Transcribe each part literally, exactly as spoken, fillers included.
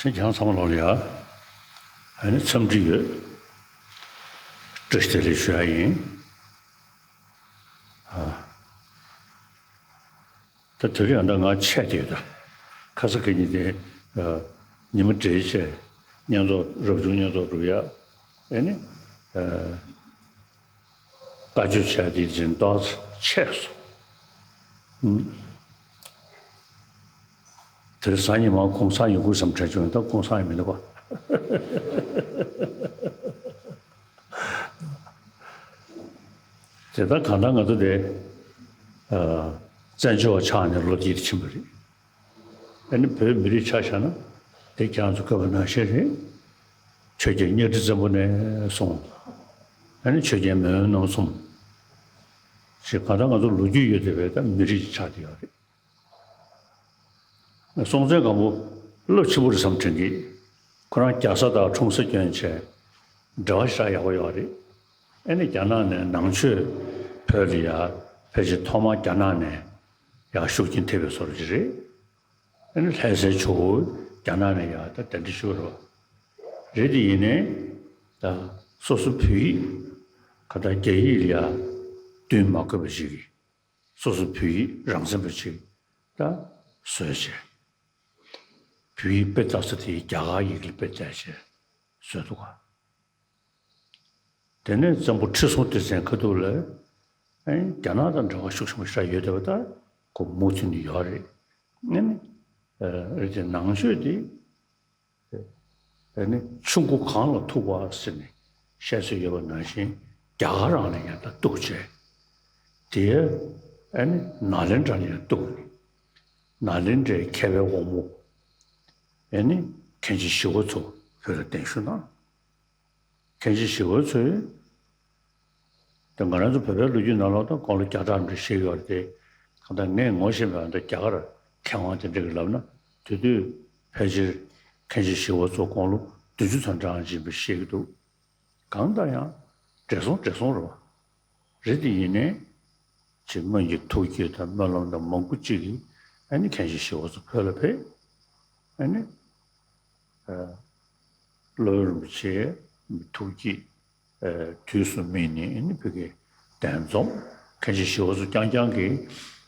ཁྱེད་རང་ཚང་མ་ལོག་ལ་ཡ། ཨ་ནི་འཚམས་འདྲི་ཡོད། བཀྲ་ཤིས་བདེ་ལེགས་ཞུ་ཡ་ཡིན། ཨ། ད་དེ་རིང་ཨ་ད་ང་ཆད་དེ་ཡོད་ད། ཁ་ས་གི་ཉིན་དེ། ཨ། ཉི་མ་བགྲེས་བྱས། བསྙེན་རྫོགས་རབ་བྱུང་བསྙེན་རྫོགས་སྒྲུབ་ཡ། ཨ་ནི། ཨ། བཀའ་ཆོས་བྱས་དེ་སྦྱིན་བདག་ཆད་སོང་། ཨུམ། དེར་སང་ཉིན་མ་གུང་སེང་ཡོང་དགོས་བསམ་དྲན་བྱུང་། ད་གུང་སེང་ཡང་མི་འདུག་ག། དེ་ལྟར་གང་ལྟར་ང་ཚོ་དེ། ཨ། བཙན་བྱོལ་བ་ཆགས་ནས་ལོ་འདི་ཕྱིན་པ་རེད། ཨ་ནི་བོད་མི་རིགས་ཆ་བཞག་ན་དེ་ཁྱེད་རང་ཚོ་བཀའ་པོད་ནང་བཞིན་རེད། ཆོས་རྒྱལ་གཉའ་ཁྲི་བཙན་པོ་ནས་བཟུང་། ཨ་ནི་ཆོས་རྒྱལ་མེས་དབོན་རྣམ་གསུམ། ཞེས་གང་ལྟར་ང་ཚོ་ལོ་རྒྱུས་ཡོད་བསྡད་པའི་ད་མི་རིགས་ཆགས་བསྡད་ཡོད་རེད། སྲོང་བཙན་སྒམ་པོ་རླབས་ཆེན་པོ་རེད་བསམ་དྲན་གི། ཁོ་རང་རྒྱ་བཟའ་དང་འཁྲུངས་ས་སྐྱོན་བྱས། འབྲེལ་བ་ཞེ་དྲག་ཡག་པོ་ཡོད་རེད། ཨ་ནི་རྒྱ་ནག་ནས་ནང་ཆོས་བོད་ལ་ཡར་ཕལ་ཆེར་ཐོག་མར་རྒྱ་ནག་ནས་ཡར་ཤུགས་རྐྱེན་ཐེབས་པའི་བཟོ་འདྲ་ཅིག་རེད། ཨ་ནི་ལྷ་སའི་ཇོ་བོ་རྒྱ་ནག་ནས་ཡར་ད་གདན་འདྲེན་ཞུས་རེད་བ། རེད་དེ་ཡིན་ནའི་ད་སོ་སོ་བོད་ཡིག་ག་ད་རྒྱ་ཡིག་ལ་ཡར་བསྟུན་མ་དགོས་པ་ཞིག་གིས། སོ་སོ་བོད་ཡིག་རང་བཙན་པ་ཅིག་ད་བཟོས་བྱས། བོད་ཡིག་དཔེ་ལྟ་ས་དེ་རྒྱ་གར་ཡིག་ལ་དཔེ་བལྟས་བྱས་བཟོས་འདུག་ག། དེ་ནས་བཙན་པོ་ཁྲི་སྲོང་ལྡེ་བཙན་ཁ་ཐུག་ལ། ཨེ། རྒྱ་ནག་དང་འབྲེལ་བ་ཤུགས་ཆེན་པོ་ཞེ་དྲག་ཡོད་བསྡད་པ་ད་ཁོ་མུ་མཐུད་ནས་ཡོད་རེད། ཨ་ནི། ཨ། རེད་དེ་ནང་ཆོས་དེ། ཨ་ནི་ཆུ་མགོ་གངས་ལ་ཐུག་པ་ཟེར་ནས་བཤད་སྲོལ་ཡོད་པ་ནང་བཞིན་རྒྱ་གར་རང་ལ་ཡང་ད་གཏུགས་བྱས། དེ་ཨ་ནི་ནཱ་ལེནྡྲ་ལ་ཡང་གཏུགས་ནས། ནཱ་ལེནྡྲའི་མཁས་པའི་དབང་པོ་ཨ་ནི་མཁན་ཆེན་ཞི་བ་འཚོ་བོད་ལ་གདན་ཞུ་གནང་། མཁན་ཆེན་ཞི་བ་འཚོས། ད་ང་རང་ཚོ་བོད་པའི་ལོ་རྒྱུས་ནང་ལོགས་ད་དགུང་ལོ་བརྒྱ་ཕྲག་འདྲ་བཤད་ཡོད་རེད་དེ། གང་ལྟར་ངས་ངོ་ཤེས་པའི་ད་རྒྱ་གར་མཁས་དབང་དེ་འདྲ་གིས་ལབ་ན། དེ་དུས་ཕལ་ཆེར་མཁན་ཆེན་ཞི་བ་འཚོ་དགུང་ལོ་བདུན་ཅུ་ཙམ་གྲངས་ཅིག་ཡིན་པ་བཤད་ཀྱི་འདུག། གང་ལྟར་ཡང་བགྲེས་སོང་བགྲེས་སོང་རེད་བ། རེད་དེ་ཡིན་ནའི། ཅིག་སྔོན་གྱི་ཐུགས་བསྐྱེད་དང་སྨོན་ལམ་དང་མང་པོ་ཅིག་གིས་ཨ་ནི་མཁན་ཆེན་ཞི་བ་འཚོ་བོད་ལ་ཕེབས། ཨ་ནི། ཨ། སློབ་དཔོན་རིན་པོ་ཆེའི་ཐུགས་བསྐྱེད། ཨ། དུས་སུ་སྨིན་ནས་ཨ་ནི་བོད་ཀྱི་གདན་འཛོམས། མཁན་ཆེན་ཞི་བ་འཚོ་རྐྱང་རྐྱང་གིས་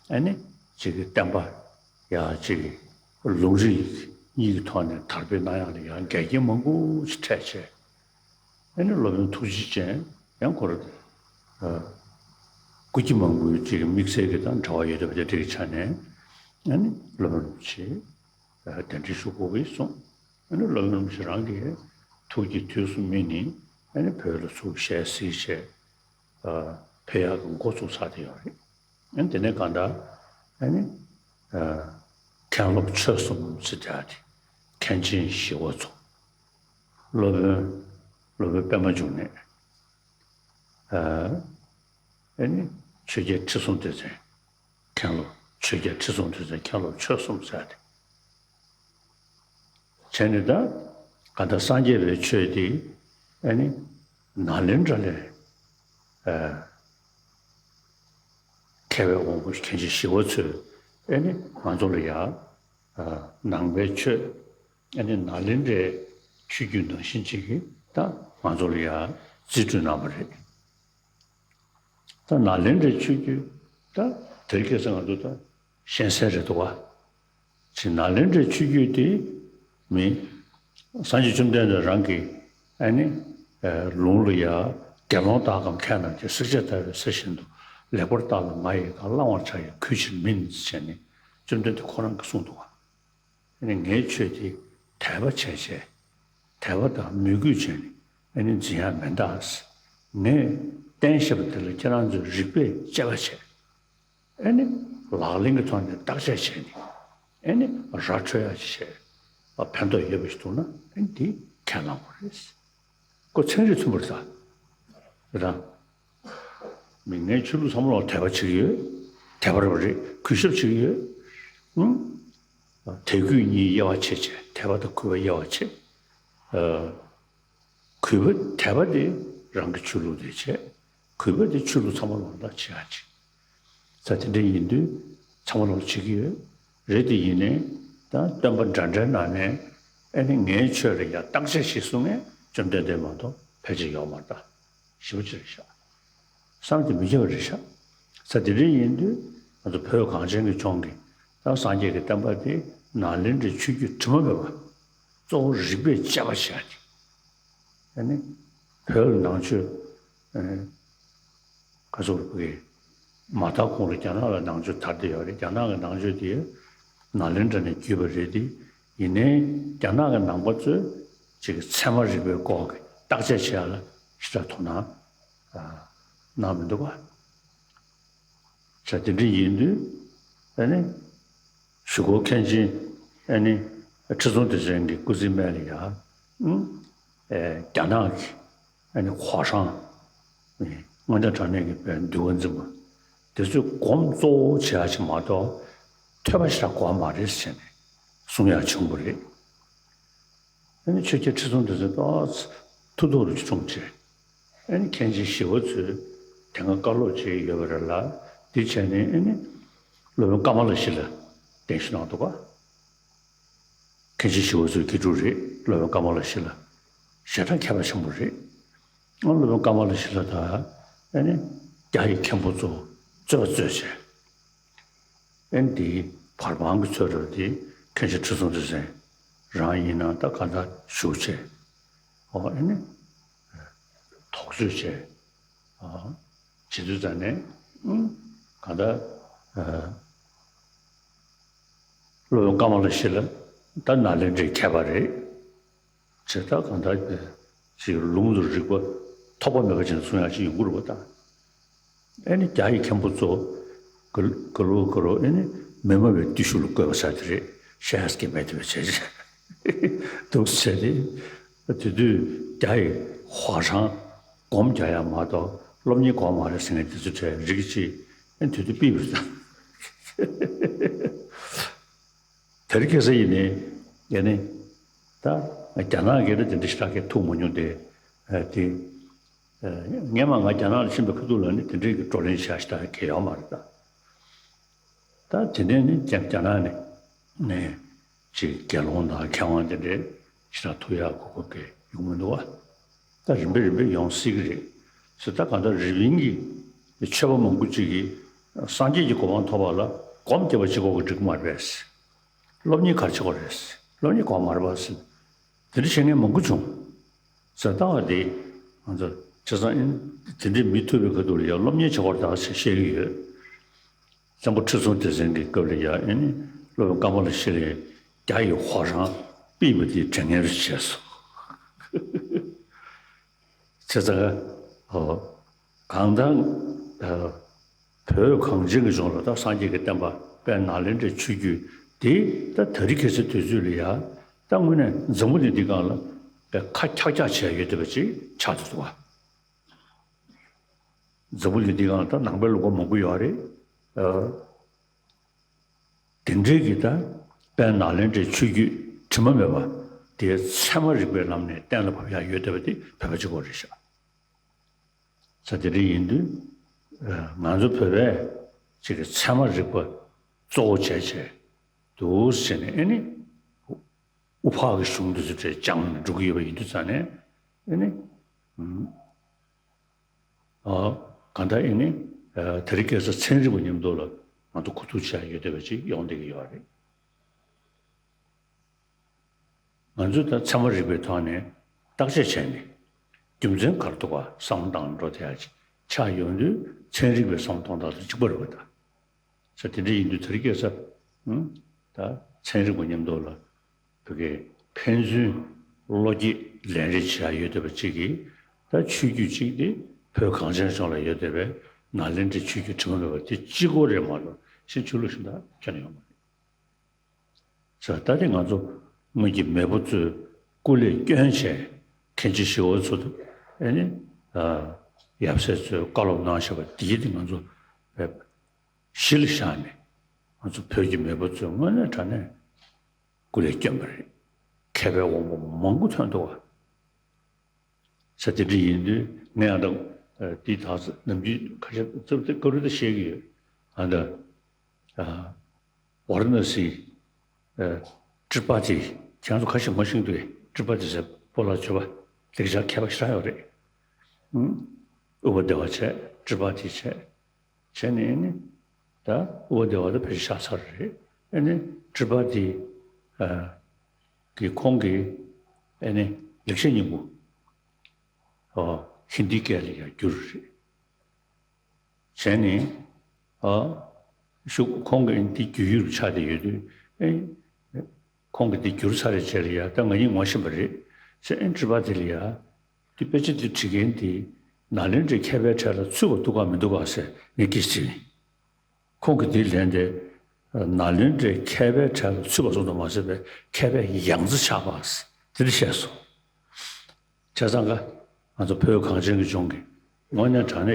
ཨ་ནི་ཅིག་གི་བསྟན་པ་ཡང་ཅིག་གི་ལུང་རིགས་གཉིས་ཀྱི་ཐོག་ནས་དར་སྤེལ་གནང་ཡག་ལ་ཡང་འགལ་རྐྱེན་མང་པོ་ཞིག་འཕྲད་བྱས། ཨ་ནི་སློབ་དཔོན་ཐུགས་རྗེ་ཅན་ཡང་ཁོ་རང་། ཨ། སྐུ་སྐྱེ་མང་པོའི་ཅིག་དམིགས་བསལ་གྱི་དང་འབྲེལ་བ་ཡོད་བསྡད་པ་དེ་འདྲ་གི་ཆ་ནས། ཨ་ནི་སློབ་དཔོན་རིན་པོ་ཆེ་གདན་འདྲེན་ཞུ་དགོས་ཀྱི་གསུངས། ཨ་ནི་སློབ་དཔོན་རིན་པོ་ཆེ་རང་གི་ཐུགས་ཀྱི་དུས་སུ་སྨིན་ནས་ཨ་ནི་བོད་ལ་ཚུར་ཞལ་གཟིགས་བྱས། ཨ། ཕེབས་ཡག་གི་འགོ་བཙུགས་ཚར་བསྡད་ཡོད་རེད། ཨ་ནི་དེ་ནས་གང་ལྟར་ཨ་ནི། ཨ། མཁན་སློབ་ཆོས་གསུམ་ཟེར་བསྡད་ཡག་དེ། མཁན་ཆེན་ཞི་བ་འཚོ། སློབ་དཔོན། སློབ་དཔོན་པདྨ་འབྱུང་གནས། ཨ། ཨ་ནི་ཆོས་རྒྱལ་ཁྲི་སྲོང་ལྡེ་བཙན། མཁན་སློབ། ཆོས་རྒྱལ་ཁྲི་སྲོང་ལྡེ་བཙན་མཁན་སློབ་ཆོས་གསུམ་ཟེར་ཏེ། བྱས་ནས་ད་ག་ད་སངས་རྒྱས་པའི་ཆོས་དེ་ཨ་ནི་ནཱ་ལེནྡྲ་ལས། ཨ། མཁས་པའི་དབང་པོ་མཁན་ཆེན་ཞི་བ་འཚོས་ཨ་ནི་ང་ཚོ་ལ་ཡ། ཨ། ནང་པའི་ཆོས། ཨ་ནི་ནཱ་ལེནྡྲའི་ཆོས་བརྒྱུད་ནང་བཞིན་ཅིག་གིས་ད་ང་ཚོ་ལ་ཡ་རྩིས་སྤྲོད་གནང་བ་རེད། ད་ནཱ་ལེནྡྲའི་ཆོས་བརྒྱུད་ད་དེར་ཁ་སང་ང་ཚོ་ད་ཤེས་གསལ་རེད་འདུག་བ། ཅིག་ནཱ་ལེནྡྲའི་ཆོས་བརྒྱུད་དེ་མི། སངས་རྒྱས་བཅོམ་ལྡན་འདས་རང་གིས་ཨ་ནི། ཨ། ལུང་ལ་ཡ། དགེ་སློང་དག་གམ་མཁས་རྣམས་ཀྱིས། བསྲེགས་བཅད་ལྟ་བུའི་ཚེ་བཞིན་དུ། ལེགས་པར་བརྟགས་ལ་ང་ཡི་བཀའ། བླང་བར་བྱ་ཡི་གུས་ཕྱིར་མིན། ཟེར་ནས་བཅོམ་ལྡན་འདས་ཁོ་རང་གིས་གསུངས་འདུག་བ། ཨ་ནི་ངའི་ཆོས་དེ་དད་པ་བྱས་བྱས། དད་པ་དང་མོས་གུས་བྱས་ནས་ཨ་ནི་འཛིན་ཡག་མི་འདུག། ངས་བསྟན་བཞག་པ་དེ་ལ་ཁྱེད་རང་ཚོས་རིགས་པས་དཔྱད་པ་བྱས། ཨ་ནི་ལག་ལེན་གྱི་ཐོག་ནས་བརྟག་དཔྱད་བྱས་ནས་ཨ་ནི་ར་འཕྲོད་ཡག་ཅིག་བྱས། ཕན་ཐོགས་ཡོད་པ་ཞིག་འདུག་ན་ཨ་ནི་དེ་ཁས་བླངས་དགོས་རེད། ཁོ་ཚན་རིག་མཐུན་པ་རེད་ད། རེད་ད། མི་ངའི་ཆོས་ལུགས་ཚང་མ་ལ་དད་པ་བྱེད་ཀྱི་ཡོད། དད་པ་རེད་པ་རེད། གུས་ཞབས་བྱེད་ཀྱི་ཡོད། ཨང་། དད་གུས་གཉིས་དབྱེ་བ་ཕྱེ་བྱས། དད་པ་དང་གུས་པ་དབྱེ་བ་ཕྱེ། ཨ། གུས་པ་དད་པ་དེ་རང་གི་ཆོས་ལུགས་དེ་བྱས། གུས་པ་དེ་ཆོས་ལུགས་ཚང་མ་ལ་ད་བྱེད་ཡག་ཅིག། ད་དེ་འདྲ་ཡིན་དུས་ཚང་མ་ལ་བྱེད་ཀྱི་ཡོད། རེད་དེ་ཡིན་ནའི་ད་སྟོན་པ་འདྲ་འདྲའི་ནང་ནས་ ཨེ་ནི་ངའི་ཆོས་ལ་ཡང་བརྟག་དཔྱད་བྱེད་གསུང་ངས་བཅོམ་ལྡན་འདས་མ་གཏོགས་ཕལ་ཆེར་ཡོད་མ་རེད་ད། ཞེ་པོ་ཅིག་རེད་ཤག་བསམ་གྱིས་མི་ཁྱབ་པ་རེད་ཤག་ས་དེ་འདྲ་ཡིན་དུས་ང་ཚོ་བོད་གངས་ཅན་གྱི་ལྗོངས་ཀྱི་ད་སངས་རྒྱས་ཀྱི་བསྟན་པ་དེ་ནཱ་ལེནྡྲའི་ཆོས་བརྒྱུད་དྲི་མ་མེད་པ་གཙོ་བོ་རིགས་པས་དཔྱད་པ་བྱས་ཏེ། ཨ་ནི་བོད་ལ་ནང་ཆོས་ཨ་ནི་ག་ཚོད་རེད་ཕ་གི་མ་དར་གོང་ལ་རྒྱ་ནག་ལ་ནང་ཆོས་དར་བསྡད་ཡོད་རེད། རྒྱ་ནག་གི་ནང་ཆོས་དེ་ནཱ་ལེནྡྲ་ནས་བརྒྱུད་པ་རེད་དེ། ཡིན་ནའི་རྒྱ་ནག་གི་ནང་པ་ཚོས་ཅིག་གི་ཚད་མ་རིག་པའི་སྐོར་གྱི་བརྟག་དཔྱད་བྱེད་ཡ་ལ་ཞེ་དྲག་དོ་སྣང་ཨ་གནང་མི་འདུག་ག་ས་དེ་འདྲ་ཡིན་དུས་ཨ་ནི་གཞུག་གུ་མཁན་ཆེན་ཨ་ནི་ཁྲི་སྲོང་ལྡེ་བཙན་གྱི་སྐུ་ཚེའི་སྨད་ལ་ཡ་ཨ་རྒྱ་ནག་གི་ཨ་ནི་ཧྭ་ཤང་དངོས་གནས་དྲང་གནས་ཀྱི་བོད་འདུལ་བ་འཛིན་པ་དེ་ཚོས་སྒོམ་གཙོ་བོ་བྱེད་ཡ་ཅིག་མ་གཏོགས་ཐོས་པ་ཞེ་དྲག་དགོས་མ་རེད་ཟེར་ནས་གསུང་ཡ་བྱུང་བ་རེད། ཨ་ནི་ཆོས་རྒྱལ་ཁྲི་སྲོང་ལྡེ་བཙན་ཏོག་ཙམ་ཐུགས་སྡུག་རུ་གྲོངས་བྱས། ཨ་ནི་མཁན་ཆེན་ཞི་བ་འཚོས་དེ་སྔ་བཀའ་སློབ་བྱས་ཡོད་པ་རེད་ལ། དེ་བྱས་ནས་ཨ་ནི་སློབ་དཔོན་ཀ་མ་ལ་ཤཱི་ལ་གདན་ཞུ་གནང་འདུག་ག་མཁན་ཆེན་ཞི་བ་འཚོའི་དགེ་ཕྲུག་རེད། སློབ་དཔོན་ཀ་མ་ལ་ཤཱི་ལ་ཞེ་དྲག་མཁས་པ་ཆེན་པོ་རེད། ཨ་སློབ་དཔོན་ཀ་མ་ལ་ཤཱི་ལ་དང་ཨ་ནི་རྒྱ་ཡི་མཁན་པོ་ཚོ་རྩོད་པ་རྩོད་བྱས། ཨེ་འདིའི་བར་དཔང་གི་ཚོད་རོལ་དེ་མཁན་ཆེན་ཁྲི་སྲོང་ལྡེ་བཙན་རང་ཡིན་ན་ད་ག་འདྲ་ཞུ་བྱས། ཨོ་ཨེ་ནི་དོགས་གཅོད་བྱས། ཨ་བྱེད་དུས་ཙང་ནས་ཨུམ་ག་འདྲ་ཨ་སློབ་དཔོན་ཀ་མ་ལ་ཤཱི་ལ་ད་ནཱ་ལེནྡྲའི་མཁས་པ་རེད། བྱས་ད་གང་ལྟར་ཅིག་ལུང་དང་རིགས་པ་ཐོགས་པ་མེད་པ་ཅིག་གསུང་ཡག་ཅིག་ཡོང་གི་རེད་པ་ད། ཨེ་ནི་རྒྱ་ཡི་མཁན་པོ་ཚོ་ག་ག་ལོ་ག་ལོ་ཨེ་ནི་མི་སྨྲ་བའི་བརྟུལ་ཞུགས་ལ་བཀོད་པ་ཟེར་དེ་རེད། ཤེས་ཀྱི་མེད་དེ་བས་བྱས་འདུག་ཟེར་ཏེ། དེ་དུས་རྒྱ་ཡི་ཧྭ་ཤང་སྒོམ་རྒྱག་ཡག་མ་གཏོགས་སློབ་གཉེར་དགོས་མ་རེད་ཟེར་མཁན་དེ་ཚོ་གྲས་རིགས་གཅིག་ཨེ་དེ་དུས་ཕུད་པ་རེད་ད། དེ་རིང་ཁ་སང་ཡིན་ནའི་ཡ་ནི་ད་རྒྱ་ནག་གིས་ནི་དེ་འདྲ་ཞེ་དྲག་གི་ཐུག་མ་མྱོང་སྟེ། ཨ་དེ་ཨ་སྔན་མ་ང་རྒྱ་ནག་ལ་ཕྱིན་པའི་ཁ་ཐུག་ལ་ནི་དེ་འདྲའི་གི་བགྲོ་གླེང་བྱ་ཞེ་དྲག་གི་ཡོད་མ་རེད་ད། ད་དེ་ནས་ནི་རྒྱ་རྒྱ་ནག་ནས་ནས་ཅིག་དགེ་སློང་དང་མཁས་དབང་དེ་འདྲའི་ཞེ་དྲག་ཐུག་ཡག་གོ་སྐབས་དེ་ཡོང་མི་འདུག་བ། ད་རིམ་པས་རིམ་པས་ཡོང་སྲིད་ཀྱི་རེད། ཟེར་ད་གང་ལྟར་རི་པིན་གྱི་ཆོས་པ་མང་པོ་ཅིག་གིས་སངས་རྒྱས་ཀྱི་གོ་འཕང་ཐོབ་པ་ལ་སྒོམ་རྒྱབ་པ་གཅིག་པོ་གིས་འགྲིག་གི་མ་རེད་པས། སློབ་གཉེར་ག་རེ་བྱེད་དགོས་རེད། སློབ་གཉེར་དགོས་མ་རེད་པས། དེ་འདྲ་བཤད་མཁན་མང་པོ་བྱུང་། ཟེར་ལྟ་བ་དེ་ང་ཚོ་བྱས་ཙང་ཨེ་དེ་འདྲའི་མི་ཐུབ་པའི་ཁ་ཐུག་ལ་ཡང་སློབ་གཉེར་བྱེད་དགོས་རེད་ད་ཟེར་བཤད་ཀྱི་ཡོད། གཙང་པོ་ཁྲི་སྲོང་ལྡེ་བཙན་གྱི་སྐབས་ལ་ཡང་ཨེ་ནི་སློབ་དཔོན་ཀ་མ་ལ་ཤཱི་ལས་རྒྱ་ཡི་ཧྭ་ཤང་ཕུད་པ་དེ་དྲན་མཁན་རེ་བྱས་སོང་། བྱས་ཙང་ཨོ་གང་ལྟར་ཨ་བོད་གངས་ཅན་གྱི་ལྗོངས་ལ་ད་སངས་རྒྱས་ཀྱི་བསྟན་པ་དཔལ་ནཱ་ལེནྡྲའི་ཆོས་བརྒྱུད་དེ་ད་དེ་རིང་ཁ་སང་དུས་ཚོད་ལ་ཡ་ད་དངོས་གནས་འཛམ་བུ་གླིང་འདིའི་སྒང་ལ་ཁ་འཁྱག་འཁྱག་བྱས་ཡོད་བསྡད་པ་ཅིག་ཆགས་འདུག་བ། འཛམ་བུ་གླིང་འདིའི་སྒང་ལ་ད་ནང་པའི་ལུང་པ་མང་པོ་ཡོད་རེད། ཨ་དེ་འདྲའི་གི་ད་དཔལ་ནཱ་ལེནྡྲའི་ཆོས་བརྒྱུད་དྲི་མ་མེད་པ་དེ་ཚད་མ་རིག་པའི་ལམ་ནས་གཏན་ལ་ཕབ་ཡག་ཡོད་བསྡད་པ་དེ་བོད་པ་གཅིག་པོ་རེད་ཤག་ས་དེ་འདྲ་ཡིན་དུས་ང་ཚོ་བོད་པས་ཅིག་གི་ཚད་མ་རིག་པ་གཙོ་བོ་བྱས་བྱས་འདུག་ཟེར་ནས་ཨེ་ནི་དབུ་འཕགས་ཀྱི་གཞུང་འདི་ཚོ་གྲས་སྦྱངས་ནས་འགྲོ་གི་ཡོད་པ་ཡིན་དུས་ཙང་ནས་ཨེ་ནི་ཨ་གང་ལྟར་ཨེ་ནི་ཨ་དེ་རིང་ཁ་སང་ཚན་རིག་པ་མཉམ་དུ་ལ་ང་ཚོ་གོ་བསྡུར་བྱས་ཡོད་བསྡད་པ་ཅིག་ཡོང་བསྡད་ཀྱི་ཡོད་རེད། ང་ཚོས་ད་ཚད་མ་རིག་པའི་ཐོག་ནས་བརྟག་དཔྱད་བྱས་ནས་རྒྱུ་མཚན་ག་རེ་འདུག་ག་བསམ་བློ་བཏང་འགྲོ་བསྡད་ཡ་ཅིག་ཆགས་ཡོང་དུས་ཚན་རིག་པའི་བསམ་བློ་གཏོང་སྟངས་དང་གཅིག་པ་རེད་པ་ད། ས་དེ་འདྲ་ཡིན་དུས་དེ་རིང་ཁ་སང་ཨང་ད་ཚན་རིག་པ་མཉམ་དུ་ལ་བོད་སྐད་ཕན་ཚུན་བློ་སྐྱེད་ལེན་རེས་བྱེད་ཡ་ཡོད་བསྡད་པ་གཅིག་གིས་ད་ཆོས་བརྒྱུད་གཅིག་དེ་བོད་གངས་ཅན་ལྗོངས་ལ་ཡོད་བསྡད་པའི་ནཱ་ལེནྡྲའི་ཆོས་བརྒྱུད་དྲི་མ་མེད་པ་དེ་གཅིག་པོ་རེད་མ་གཏོགས་གཞན་ཆོས་ལུགས་གཞན་དག་ཁྱོན་ནས་ཡོད་མ་རེད། ཟེར་ད་དེ་ང་ཚོ་སྔོན་གྱི་མེས་པོ་ཚོས་སྐུ་ལས་བསྐྱོན་བྱས་མཁན་ཆེན་ཞི་བ་འཚོ་ཨེ་ནི་ཡབ་སྲས་ཚོས་བཀའ་སློབ་གནང་བཞག་པ་དེ་དེ་ང་ཚོ་གཞི་ལ་བཞག་ནས་ང་ཚོ་བོད་ཀྱི་མེས་པོ་ཚོས་དངོས་གནས་དྲང་གནས་སྐུ་ལས་བསྐྱོན་པ་རེད། མཁས་པའི་དབང་པོ་མང་པོ་ཐོན་འདུག་བ། ས་དེ་འདྲ་ཡིན་དུས་ངས་ཨ་ད་དེའི་དག་ས་ནམ་རྒྱུན་ཁ་ཤས་ཙབ་ཙེ་ཀ་རུ་ད་བཤད་ཀྱི་ཡོད། ཨ་ད་ཝཱ་ར་ཎ་སི་ཏྲི་པ་ཏི་ ཁྱེད་རང་ཚོ་ཁ་ཤས་ངོ་ཤེས་ཀྱི་འདུག་གས། ཊི་པ་ཏི་ཟེར་སྤོ་ལགས་བརྗོད་པ་ལེགས་སྦྱར་མཁས་པ་ཞེ་དྲག་ཡོད་རེད། ཨུ་པ་དེ་བ་བྱས། ཊི་པ་ཏི་བྱས། བྱས་ནས་ནི་ད་ཨུ་པ་དེ་བ་ད་ཕལ་ཆེར་ཤར་ཚར་རེད། ཨ་ནི་ཊི་པ་ཏི་ཨ་གི་ཁོང་གི་ཨ་ནི་ལེགས་བཤད་སྙིང་པོ། ཨོ། ཧིན་དིའི་སྐད་ལ་ཡང་བསྒྱུར་རེད། བྱས་ནས་ཨ་ཤུག་ཁོང་གིས་འདི་བསྒྱུར་ཡུལ་ཆགས་བསྡད་ཡོད་དུས། ཨེ། ཁོང་གིས་འདི་བསྒྱུར་ཚར་རེད་བྱས་ལ་ཡ། ད་ང་གཉིས་ངོ་ཤེས་པ་རེད་ཟེར། ཨེ། ཊི་པ་ཏི་ལ་ཡ། འདི་དཔེ་ཆ་འདི་བྲིས་མཁན་འདི་ནཱ་ལེནྡྲའི་མཁས་པའི་གྲས་ལ་ཚུད་པ་འདུག་ག་མི་འདུག་ག་ཟེར་ངས་སྐད་ཆ་དྲིས་ནས། ཁོང་གིས་འདི་ལན་དེ། ནཱ་ལེནྡྲའི་མཁས་པའི་གྲས་ལ་ཚུད་པ་ཙམ་དུ་མ་ཟད་པའི་མཁས་པའི་ཡང་རྩེ་ཆགས་པ་ཟེར་དེ་འདྲ་བཤད་སོང་། བྱས་ཙང་ཀ་ང་ཚོ་བོད་གངས་ཅན་གྱི་ལྗོངས་ཀྱི་དངོས་གནས་དྲང་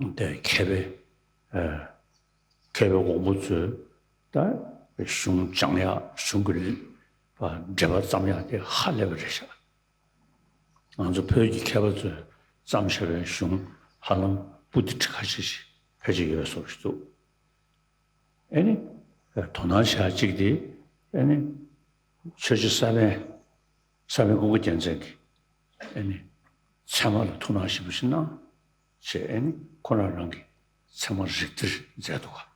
གནས་དེ་མཁས་པའི་ཨ་མཁས་པའི་དབང་པོ་ཚོས་ད་གཞུང་སྦྱང་ཡག་གཞུང་གི་འགྲེལ་པ་བརྩམས་ཡག་དེ་ཧ་ལས་པ་རེད་ཤག་ང་ཚོ་བོད་ཀྱི་མཁས་པ་ཚོས་བརྩམས་བཞག་པའི་གཞུང་ཧ་ལམ་པོ་ཏི་ཁྲི་ཁ་ཤས་ཤིག་ཕལ་ཆེར་ཡོད་བཟོ་ཞིག་འདུག་ཨེ་ནི། དོ་སྣང་བྱ་གཅིག་དེ། ཨེ་ནི། ཆོས་རྗེ་ས་པཎ། ས་པཎ་ཀུན་དགའ་རྒྱལ་མཚན་གྱིས། ཨེ་ནི། ཚད་མ་ལ་ཐུགས་སྣང་ཞིབ་པོ་ཞིག་གནང་། ཞེས་ཨེ་ནི་ཁོ་རང་རང་གི་ཚད་མ་རིགས་གཏེར་མཛད་འདུག་ག་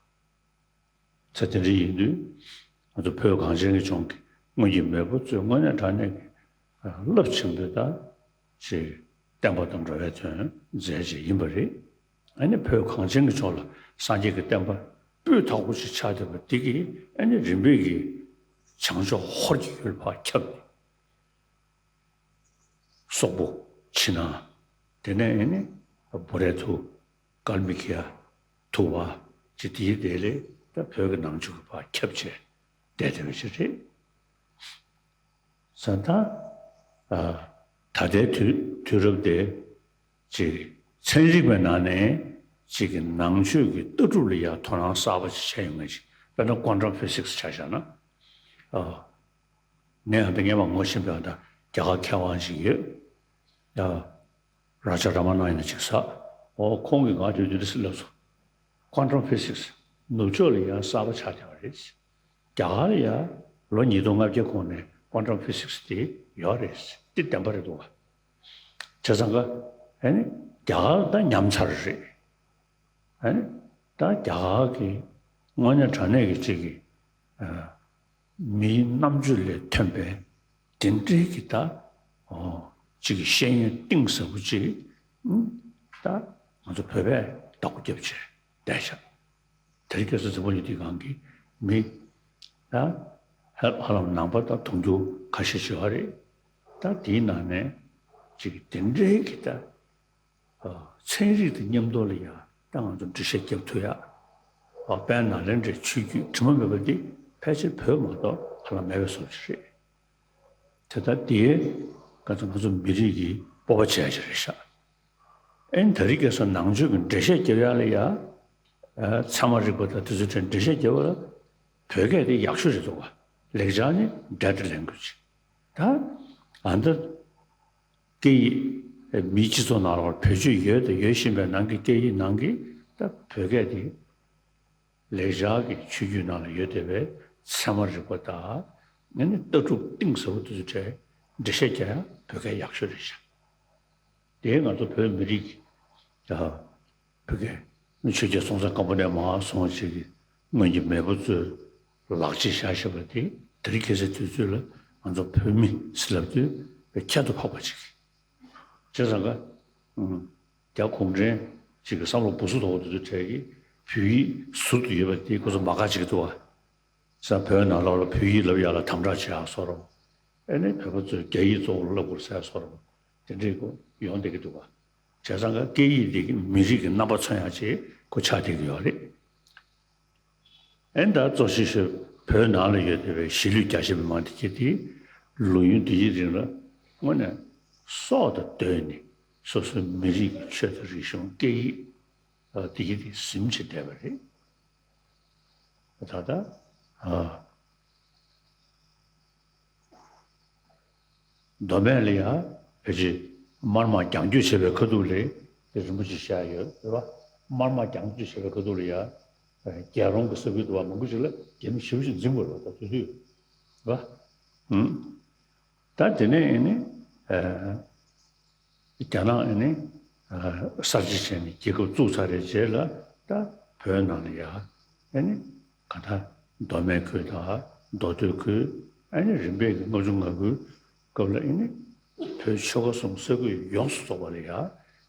ཚེ་དེ་འདྲ་ཡིན་དུས། ང་ཚོ་བོད་གངས་ཅན་གྱི་ལྗོངས་ཀྱི་སྔོན་གྱི་མེས་པོ་ཚོས་དངོས་གནས་དྲང་གནས་ཀྱི་རླབས་ཆེན་པོའི་ད་ཅིག་བསྟན་པ་དང་འགྲོ་བའི་དོན་མཛད་ཅིག་ཡིན་པ་རེད། ཨ་ནི་བོད་གངས་ཅན་གྱི་ལྗོངས་ལ་སངས་རྒྱས་ཀྱི་བསྟན་པ་སྤུས་དག་པོ་ཞིག་ཆགས་བསྡད་པ་འདི་གིས། ཨ་ནི་རིམ་པས་ཀྱིས་བྱང་ཕྱོགས་ཧོར་གྱི་ཡུལ་ཕར་ཁྱབ་ནས། སོག་པོ། ཕྱི་ནང་། དེ་ནས་ཨེ་ནི་བུ་རའི་ཐུ། ཀལ་མི་ཀི་ཡ། ཐུ་བ། ཅི་དེའི་དེ་ལས་ད་བོད་ཀྱི་ནང་ཆོས་ཀྱི་བར་ཁྱབ་བྱས་བསྡད་བསྡད་པ་ཞིག་རེད། ས་ད། ཨ། ད་ལྟའི་དུས་དུས་རབས་དེ་ཅིག་ཚན་རིག་པའི་ནང་ནས་ཅིག་གི་ནང་ཆོས་ཀྱི་ལྟ་གྲུབ་ལ་ཡང་དོ་སྣང་གསར་པ་ཅིག་བྱས་ཡོང་མཁན་ཅིག་དཔེར་ན་ཀོན་ཊམ་ཕི་སིག་སི་ཆ་བཞག་ན། ཨ། ངས་ཨ་ད་སྔས་མ་ངོ་ཤེས་པའི་ཨ་ད་རྒྱ་གར་མཁས་དབང་ཞིག་ཡོད། ཡ། རཱ་ཇ་ར་མ་ན་ཡིན་ན་ཅིག་ས། འོ་ཁོང་གིས་ང་དུས་དུས་སུ་ལབ་སོང་། ཀོན་ཊམ་ཕི་སིག་སི་ནུབ་ཕྱོགས་ལ་ཡང་གསར་པ་ཆགས་བསྡད་པ་རེད། རྒྱ་གར་ལ་ཡང་ལོ་ཉིས་སྟོང་ལྔ་བརྒྱ་གོང་ནས་ཀོན་ཊམ་ཕི་སིག་སི་དེ་ཡོད་རེད། དེ་བདེན་པ་རེད་འདུག་ག་བྱས་ཙང་ཀ་ཨ་ནི་རྒྱ་གར་ད་ཉམས་ཚར་རེད། ཨ་ནི་ད་རྒྱ་གར་གྱི་དངོས་གནས་དྲང་གནས་ཀྱི་ཅིག་གི་ཨ། མིའི་རྣམ་དཔྱོད་ལས་ཐོན་པའི་དེ་འདྲའི་གི་ད། ཨོ། ཅིག་གི་ཤེས་ཡོན་གཏིང་ཟབ་པོ་ཅིག་ཨུ། ད་ང་ཚོ་བོད་པས་བདག་པོ་རྒྱབ་བྱས་བསྡད་ཤག་དེ་རིང་ཁ་སང་འཛམ་བུ་གླིང་འདིའི་སྒང་གི་མི་ད་ཧ་ཧ་ལམ་ནང་པ་དང་དུང་ཕྱུར་ཁ་ཤས་ཤིག་ཡོད་རེད། ད་དེའི་ནང་ནས་ཅིག་གི་དེ་འདྲའི་གི་ད། ཚན་རིག་དང་མཉམ་དུ་ལ་ཡང་ད་ང་ཚོ་འགྲེལ་བཤད་རྒྱབ་ཐུབ་ཡ། དཔལ་ནཱ་ལེནྡྲའི་ཆོས་བརྒྱུད་དྲི་མ་མེད་པ་འདི་ཕལ་ཆེར་བོད་མ་གཏོགས་ཧ་ལམ་མེད་པའི་བཟོ་ཞིག་རེད། དེ་ལྟར་དེའི་ང་ཚོ་ང་ཚོ་མི་རིགས་ཀྱི་སྤོབས་པ་བྱས་ཡ་ཞིག་རེད་ཤག་ཨེ་ནི་ད་རེས་ཁ་སང་ནང་ཆོས་ཀྱི་འགྲེལ་བཤད་རྒྱབ་ཡ་ལ་ཡ། ཨ། ཚད་མ་རིག་པ་དང་དེ་ཚོའི་གྲས་འགྲེལ་བཤད་རྒྱབ་པ་ལ་བོད་སྐད་དེ་ཡག་ཤོས་རེད་འདུག་ག་ལེགས་སྦྱར་ནི་dead language། ད་ཨ་འདི། སྐད་ཡིག་མིའི་སྤྱི་ཚོགས་ནང་ལ་བེད་སྤྱོད་ཡོད་དང་ཡོད་བཞིན་པའི་ནང་གི་སྐད་ཡིག་ནང་གི་ད་བོད་སྐད་དེ་ལེགས་སྦྱར་གྱི་ཆོས་བརྒྱུད་ནང་ལ་ཡོད་བསྡད་པའི་ཚད་མ་རིག་པ་དང་ཨ་ནི་ལྟ་གྲུབ་གཏིང་ཟབ་པོ་དེ་ཚོའི་གྲས་འགྲེལ་བཤད་རྒྱག་ཡ་བོད་སྐད་ཡག་ཤོས་རེད་ཤག་དེ་ང་ཚོ་བོད་མི་རིགས་ཀྱི་ད་བོད་སྐད་ཆོས་རྒྱལ་སྲོང་བཙན་སྒམ་པོ་ནས་མར་སོང་ཅིག་གི་སྔོན་གྱི་མེས་པོ་ཚོས་ལག་རྗེས་བཞག་བཞག་པ་དེ་དེ་རིང་ཁ་སང་དུས་ཚོད་ལ་ང་ཚོ་བོད་མི་ཟེར་ལབ་དུས་ཁྱད་དུ་འཕགས་པ་ཅིག་བྱས་ཙང་ཀ་ཨུམ། རྒྱ་གུང་ཁྲན་ཅིག་གི་བསམ་བློ་སྦུ་སུ་དོག་དེ་ཚོའི་གྲས་ཀྱིས་བོད་ཡིག་ཟུར་དུ་ཡོད་པ་དེ་ཁོ་ཚོ་མ་དགའ་བྱེད་ཀྱི་འདུག་བ། ས་བོད་ནང་ལོགས་ལ་བོད་ཡིག་བསླབ་ཡག་ལ་དམ་དྲག་བྱེད་ཡག་བཟོ་འདྲ། ཨ་ནི་བོད་པ་ཚོས་རྒྱ་ཡིག་གཙོ་བོར་བསླབ་དགོས་ཟེར་བཟོ་འདྲ། དེ་འདྲའི་སྐོར་ཡོང་བསྡད་ཀྱི་འདུག་ག་བྱས་ཙང་ཀ་སྐད་ཡིག་འདི་གི་མི་རིགས་ཀྱི་རྣམ་པ་མཚོན་ཡག་ཅིག་ཁོ་ཆགས་བསྡད་ཀྱི་ཡོད་རེད། ཨེ་ད་གཙོ་ཆེ་ཤོས་བོད་ནང་ལ་ཡོད་བསྡད་པའི་གཞིས་ལུས་རྒྱ་ཆེ་མི་མང་དེ་གྱད་དེ་ལོ་ཡུན་འདི་ཡི་རིང་ལ་དངོས་གནས་སྲོག་དང་བསྡོས་ནས་སོ་སོའི་མི་རིགས་ཀྱི་ཆོས་དང་རིག་གཞུང་སྐད་ཡིག་འདི་གྱད་དེ་ཟིན་བྱས་བསྡད་པ་རེད། ད་ལྟ་ཨ། མདོ་སྨད་ལ་ཡ་ཕལ་ཆེར་དམར་དམག་རྒྱང་སྐྱོད་བྱས་པའི་ཁ་ཐུག་ལ་དེ་རིན་པོ་ཆེ་བཞག་ཡོད་རེད་བ། དམར་དམག་རྒྱང་སྐྱོད་བྱས་པའི་ཁ་ཐུག་ལ་ཡ་རྒྱལ་རོང་གི་ས་ཁུལ་དུ་བ་མང་པོ་ཞིག་ལ་རྒྱ་མི་ཞེ་པོ་ཞིག་འཛིང་དགོས་རེད་བ། ད་དུས་དུས་རེད་བ། ཨུམ། ད་དེ་ནས་ཨེ་ནི། ཨ། རྒྱ་ནག་ཨེ་ནི། ཨ། གསར་བརྗེ་བྱས་ནས་རྒྱལ་ཁབ་བཙུགས་ཚར་བའི་རྗེས་ལ། ད་བོད་ནང་ལ་ཡ་ཨེ་ནི། ག་ད་མདོ་སྨད་ཁུལ་དང་མདོ་སྟོད་ཁུལ། ཨེ་ནི་རིམ་པས་ཀྱི་ལྔ་བཅུ་ང་དགུའི་སྐབས་ལ་ཨེ་ནི། བོད་ཆོལ་ཁ་གསུམ་ས་ཁུལ་ཡོངས་སུ་རྫོགས་པ་ལ་ཡ་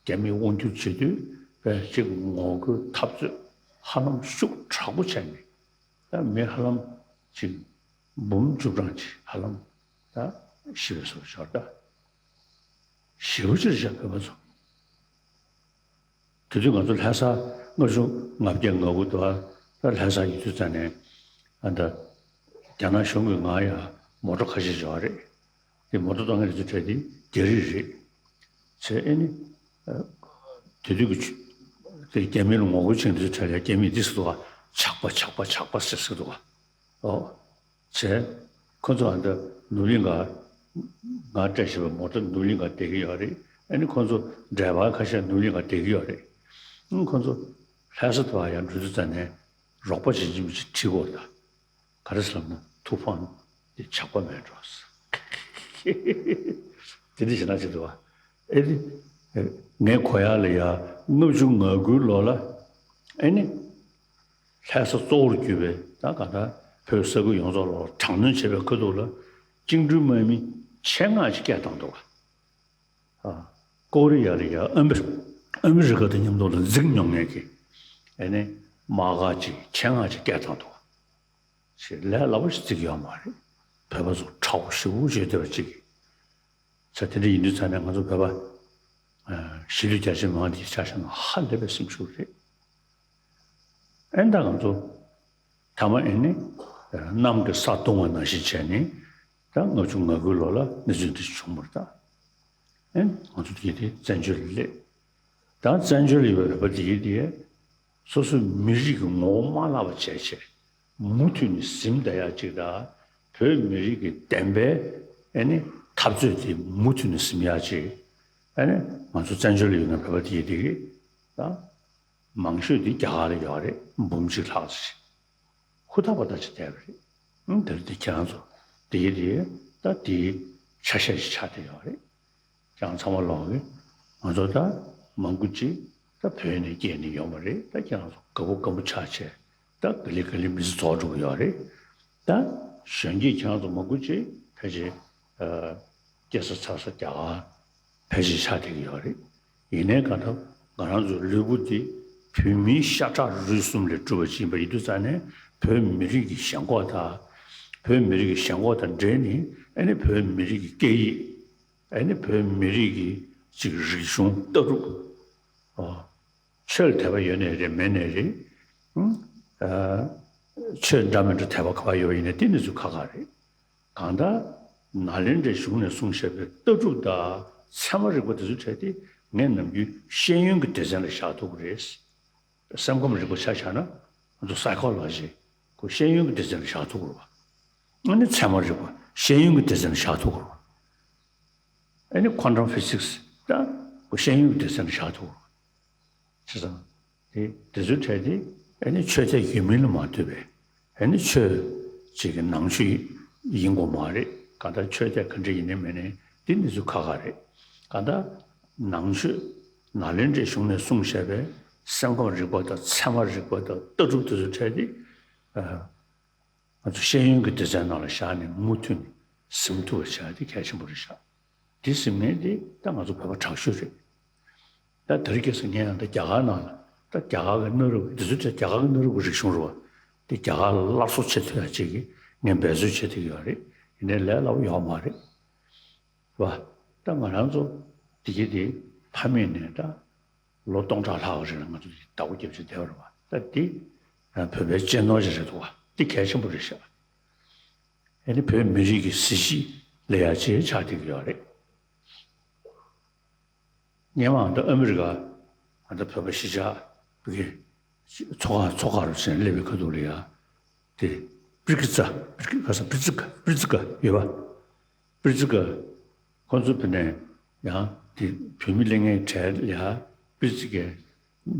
རྒྱ་མིས་དབང་སྒྱུར་བྱེད་དུས་བོད་ཅིག་ངོ་རྒོལ་འཐབ་རྩོད་ཧ་ལམ་ཤུགས་དྲག་པོ་བྱས་ནས། ད་མི་ཧ་ལམ་ཅིག་འབུམ་བཅུ་གྲངས་ཅིག་ཧ་ལམ་ད་ཤི་བའི་བཟོ་ཤར་ད། ཞེ་པོ་ཅིག་བཞག་བོད་པ་ཚོ། དེ་དུས་ང་ཚོ་ལྷ་ས་ལྔ་བཅུ་ང་བརྒྱད་ང་དགུ་དུ་ཨ། ད་ལྷ་ས་ཡོད་དུས་ཙ་ནས་ཨ། ད་རྒྱ་ནག་གཞུང་གིས་ང་ཡ་མོ་ཊ་ཁ་ཤས་བཞག་རེད། དེ་མོ་ཊ་གཏོང་མཁན་དེ་ཚོ་གྲས་དེ་རྒྱ་རིགས་རེད། ཚེ་ཨེ་ནི། ཨ། དེ་དུས་ཀྱི་དེ་རྒྱ་མི་ལ་ངོ་རྒོལ་བྱེད་མཁན་དེ་ཚོ་གྲས་ལ་རྒྱ་མིས་འདི་ཟེར་འདུག་ག། ཇག་པ་ཇག་པ་ཇག་པ་ཟེར་ཟེར་འདུག་ག། ཨོ། བྱས། ཁོ་ཚོ་ཨ་འདྲ་ནུབ་གླིང་ག། ང་སྤྲད་བཞག་པའི་མོ་ཊ་ནུབ་གླིང་ག་བསྡད་ཀྱི་ཡོད་རེད། ཨ་ནི་ཁོ་ཚོ་ཌ་རའི་བར་ཁ་ཤས་ནུབ་གླིང་ག་བསྡད་ཀྱི་ཡོད་རེད། ཨང་། ཁོ་ཚོ་ལྷ་ས་དུ་བ་ཡར་འགྲོ་དུས་ཙ་ནས་རོགས་པ་བྱེད་ཀྱི་མི་ཅིག་ཁྲིད་དགོས་ད། ག་རེ་ཟེར་ལབ་ན་ཐུགས་ཕམ་དེ་ཇག་པ་མེད་འགྲོ། དེ་འདྲ་ཞིག་ན་ཅིག་འདུག་བ། ཨེ་དེ། ངས་གོ་ཡག་ལ་ཡ་ལྔ་བཅུ་ང་དགུའི་ལོ་ལ་ཨེ་ནི། ལྷ་ས་གཙོ་བོར་གྱུར་པའི་ད་ག་ད་བོད་ས་ཁུལ་ཡོངས་རྫོགས་ལ་དྲག་གནོན་བྱས་པའི་ཁ་ཐུག་ལ་བཅིངས་འགྲོལ་དམག་མི་ཆེད་མངགས་ཅིག་སྐད་བཏང་འདུག་ག། ཨ། ཀོ་རི་ཡ་ལ་ཡ་ཨ་མི་ཨ་མི་རི་ཀ་དང་མཉམ་དུ་ལ་འཛིང་མྱོང་མཁན་གྱི་ཨེ་ནི་དམག་སྒར་ཅིག་ཆེད་མངགས་ཅིག་སྐད་བཏང་འདུག་ག། ཞེས་ལས་སླ་པོ་ཞིག་བརྩི་གི་ཡོད་མ་རེད། བོད་པ་ཚོ་ཁྲ་བོ་ཞེ་པོ་བྱས་བསྡད་པ་ཅིག་གིས། ས་དེ་འདྲ་ཡིན་དུས་ཙ་ནས་ང་ཚོ་བོད་པ། ཨ། གཞིས་ལུས་རྒྱ་ཆེ་མི་མང་དེ་ཆ་བཞག་ན་ཧ་ལས་པའི་སེམས་ཤུགས་རེད། ཨེ་ད་ང་ཚོ་མཐའ་མ་ཨེ་ནི་གནམ་གྱིས་ས་བརྡུངས་པ་ནང་བཞིན་བྱས་ནས་ད་ལྔ་བཅུ་ང་དགུའི་ལོ་ལ་གནས་ཚུལ་འདི་བྱུང་བ་རེད་ད། ཨེ་ང་ཚོ་དེ་དེ་བཙན་བྱོལ་ལ་སླེབས། ད་བཙན་བྱོལ་ལ་ཡོད་པའི་བོད་པ་དེ་དེ་སོ་སོའི་མི་རིགས་ཀྱི་ངོ་བོ་མ་བརླག་པ་བྱས་བྱས། མུ་མཐུད་ནས་ཟིན་བསྡད་ཡག་ཅིག་དང་། བོད་མི་རིགས་ཀྱི་བདེན་པའི་ཨེ་ནི་འཐབ་རྩོད་དེ་མུ་མཐུད་ནས་ཟིན་ཡག་ཅིག་ཨེ་ནི་ང་ཚོ་བཙན་བྱོལ་ལ་ཡོད་མཁན་བོད་པ་དེ་དེ་གི་ད་མང་ཤོས་དེ་རྒྱ་གར་ལ་ཡོད་རེད། འབུམ་གཅིག་ལྷག་ཙམ་ཞིག་ཧུར་ཐག་པ་ད་ཅིག་བསྡད་པ་རེད། ཨང་། དེར་དེ་ཁྱེད་རང་ཚོ་དེ་དེ་ད་དེའི་ཆ་ཤས་ཤིག་ཆགས་བསྡད་ཡོད་རེད། ཁྱེད་རང་ཚང་མ་ལོག་གི། ང་ཚོ་ད་མང་པོ་ཅིག་ད་བོད་ནས་སྐྱེས་ནས་ཡོང་བ་རེད། ད་ཁྱེད་རང་ཚོ་དགའ་པོ་དགའ་པོ་ཆགས་བྱས། ད་ག་ལེ་ག་ལེ་མི་ཚེ་རྫོགས་འགྲོ་གི་ཡོད་རེད། ད་གཞོན་སྐྱེས་ཁྱེད་རང་ཚོ་མང་པོ་ཅིག་ཕལ་ཆེར་ཨ་སྐྱེས་ས་འཚར་ས་རྒྱ་གར་ཕལ་ཆེར་ཆགས་བསྡད་ཀྱི་ཡོད་རེད། ཡིན་ནའི་གང་ལྟར་ང་རང་ཚོའི་ལུས་པོ་འདི་བོད་མིའི་ཤ་ཁྲག་རུས་གསུམ་ལས་གྲུབ་པ་ཅིག་ཡིན་པ་ཡིན་དུས་ཙང་ནས། བོད་མི་རིགས་ཀྱི་ཞེན་ཁོག་དང་། བོད་མི་རིགས་ཀྱི་ཞེན་ཁོག་དང་འབྲེལ་ནས། ཨ་ནི་བོད་མི་རིགས་ཀྱི་སྐད་ཡིག་ཨ་ནི་བོད་མི་རིགས་ཀྱི་ཅིག་རིག་གཞུང་ལྟ་གྲུབ། ཨོ། ཆོས་ལ་དད་པ་ཡོད་ནའི་རེད། མེད་ནའི་རེད། ཨང་། ཨ། ཆོས་འདྲ་མི་འདྲ་དད་པ་ག་པར་ཡོད་པ་ཡིན་ནའི་དེ་ནི་ཚུར་ཁག་ཁག་རེད། གང་ལྟར་ནཱ་ལེནྡྲའི་གཞུང་ནས་གསུངས་བཞག་པའི་ལྟ་གྲུབ་དང་ཚད་མ་རིག་པ་དེ་ཚོའི་གྲས་དེ་ངས་ནམ་རྒྱུན་ཤེས་ཡོན་གྱི་སྡེ་ཚན་ལ་བཞག་ཐུབ་ཀྱི་རེད། སེམས་ཁམས་རིག་པ་ཆ་བཞག་ན་ང་ཚོ་སའི་ཁོ་ལོ་ཇི་ཁོ་ཤེས་ཡོན་གྱི་སྡེ་ཚན་ལ་བཞག་ཐུབ་ཀྱི་རེད་པ། ཨ་ནི་ཚད་མ་རིག་པ་ཤེས་ཡོན་གྱི་སྡེ་ཚན་ལ་བཞག་ཐུབ་ཀྱི་རེད་པ། ཨ་ནི་ཁོ་ཊམ་ཕི་སིག་སི་ད་ཁོ་ཤེས་ཡོན་གྱི་སྡེ་ཚན་ལ་བཞག་ཐུབ་ཀྱི་རེད་པ། བྱས་ཙང་། དེ་དེ་ཚོའི་གྲས་དེ་ཨ་ནི་ཆོས་དད་ཡོད་མིན་ལ་མ་ལྟོས་པའི་ཨ་ནི་ཆོས་ཅིག་གི་ནང་ཆོས་ཡིན་དགོས་མ་རེད། གང་ལྟར་ཆོས་དད་ག་འདྲ་ཡིན་ནའི་མིན་ནའི་དེ་ནི་ཚུར་ཁག་ཁག་རེད། གང་ལྟར་ནང་ཆོས་ནཱ་ལེནྡྲའི་གཞུང་ནས་གསུངས་བཞག་པའི་སེམས་ཁམས་རིག་པ་དང་ཚད་མ་རིག་པ་དང་ལྟ་གྲུབ་དེ་ཚོའི་གྲས་དེ། ཨ། ང་ཚོ་ཤེས་ཡོན་གྱི་སྡེ་ཚན་ནང་ལ་བཞག་ནས་མུ་མཐུད་ནས་ཟིན་ཐུབ་པ་བྱ་ཡ་དེ་གལ་ཆེན་པོ་རེད་ཤག་དེ་ཟིན་མཁན་དེ་ད་ང་ཚོ་བོད་པ་དྲག་ཤོས་རེད། ད་དེ་རིང་ཁ་སང་ངས་ཡང་ད་རྒྱ་གར་ནང་ལ་ད་རྒྱ་གར་གྱི་གནའ་རབས་འདི་ཚོ་ད་རྒྱ་གར་གྱི་གནའ་རབས་ཀྱི་རིག་གཞུང་རེད་པ། དེ་རྒྱ་གར་ལ་སླར་གསོ་བྱེད་ཐུབ་ཡ་ཅིག་གི་ངས་འབད་རྩོལ་བྱེད་ཐུབ་ཀྱི་ཡོད་རེད། ཡིན་ནའི་ལས་སླ་པོ་ཡོད་མ་རེད། བ། ད་ང་རང་ཚོ་དེ་གི་དེ་ཕ་མེས་ནས་ད་ལོ་སྟོང་ཕྲག་ལྷག་རིང་ལ་ང་ཚོ་དེ་བདག་པོ་རྒྱབ་བྱས་བསྡད་པ་རེད་པ། ད་དེ་བོད་པའི་གཅེས་ནོར་ཞིག་རེད་འདུག་པ། དེ་གལ་ཆེན་པོ་རེད་ཤག་ཨ་ནི་བོད་མི་རིགས་ཀྱི་གཟི་བརྗིད་ལས་ཡ་ཆེ་ཆགས་བསྡད་ཀྱི་ཡོད་རེད། སྔོན་མ་ད་ཨ་མི་རི་ཀ་ད་བོད་པ་གཞིས་ཆགས་བོད་ཀྱི་ཚོགས་ཁག་ཚོགས་ཁག་རུ་ཕྱིན་སླེབས་པའི་ཁ་ཐུག་ལ་ཡ། དེ་པྲི་ཀི་ཙ་པྲི་ཀི་ཁ་ས་པྲི་ཙི་ཀ་པྲི་ཙི་ཀ་ཡོད་པ། པྲི་ཙི་ཀ་ཁོ་ཚོ་བོད་ནས་ཡང་དེ་བོད་མི་སླེབས་མཁན་གྲས་ལ་ཡ་པྲི་ཙི་ཀའི་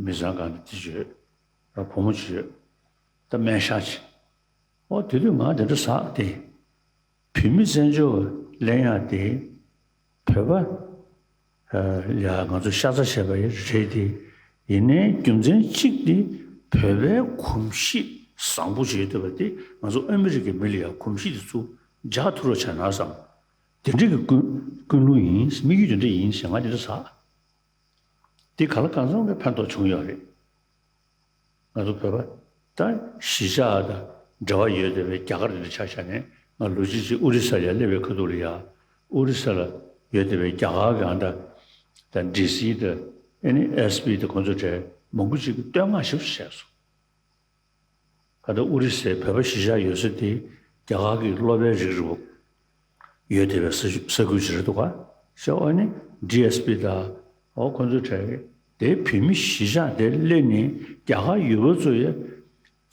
མི་ཚང་གང་དེ་བྱོས་ར་བུ་མོ་བྱོས་ད་སྨན་ཤག་བྱས། ཨོ་དེ་དུས་ང་དེ་འདྲ་ཟག་དེ། བོད་མི་བཙན་བྱོལ་བ་ལེན་ཡག་དེ་བོད་པ་ཡ་ང་ཚོ་ཤ་ཚ་བྱས་པ་རེད་དེ། ཡིན་ནའི་རྒྱུ་མཚན་གཅིག་དེ་བོད་པའི་གོམས་གཤིས་བཟང་པོ་བྱེད་ཐུབ་པ་དེ་ང་ཚོ་ཨ་མི་རི་ཀའི་མི་ལ་ཡང་གོམས་གཤིས་དེ་ཚུར་འཇགས་ཐུབ་རོགས་བྱས་ན་བསམ། དེ་འདྲ་གི་ཀུན་ཀུན་སློང་ཡིན། དམིགས་ཡུལ་དེ་འདྲ་ཡིན་ཞེས་ང་དེ་འདྲ་ཟ། དེ་ག་ལ་གང་འཚམ་གྱི་ཕན་ཐོགས་བྱུང་ཡོད་རེད། ང་ཚོ་བོད་པ་ད་གཞིས་ཆགས་དང་འབྲེལ་བ་ཡོད་བསྡད་པའི་རྒྱ་གར་དེ་འདྲ་ཆ་བཞག་ནས། ང་ལོ་གཅིག་ཅིག་ཨོ་རི་ས་ལ་སླེབས་པའི་ཁ་ཐུག་ལ་ཡ། ཨོ་རི་ས་ལ་ཡོད་བསྡད་པའི་རྒྱ་གར་གྱི་ཨ་ད་ད་ཌི་སི་དང་ཨེ་ནི་ཨེས་པི་དང་ཁོང་ཚོ་གྲས་མང་པོ་ཅིག་གིས་བསྟོད་བསྔགས་ཞེ་པོ་བྱས་སོང་། ད་ལྟ་ཨོ་རི་སའི་བོད་པ་གཞིས་ཆགས་ཡོད་ས་དེ་རྒྱ་གར་གྱི་སློབ་པའི་རིགས་རེད་པ། ཡོད་བསྡད་པའི་ས་ས་ཁུལ་ཞིག་རེད་འདུག་ག་ཤོག་ཨ་ནི་ཌི་ཨེས་པི་དང་འོ་ཁོང་ཚོའི་གྲས་ཀྱིས་དེ་བོད་མི་གཞིས་ཆགས་དེ་སླེབས་ནས་རྒྱ་གར་ཡུལ་པ་ཚོ་ཡ་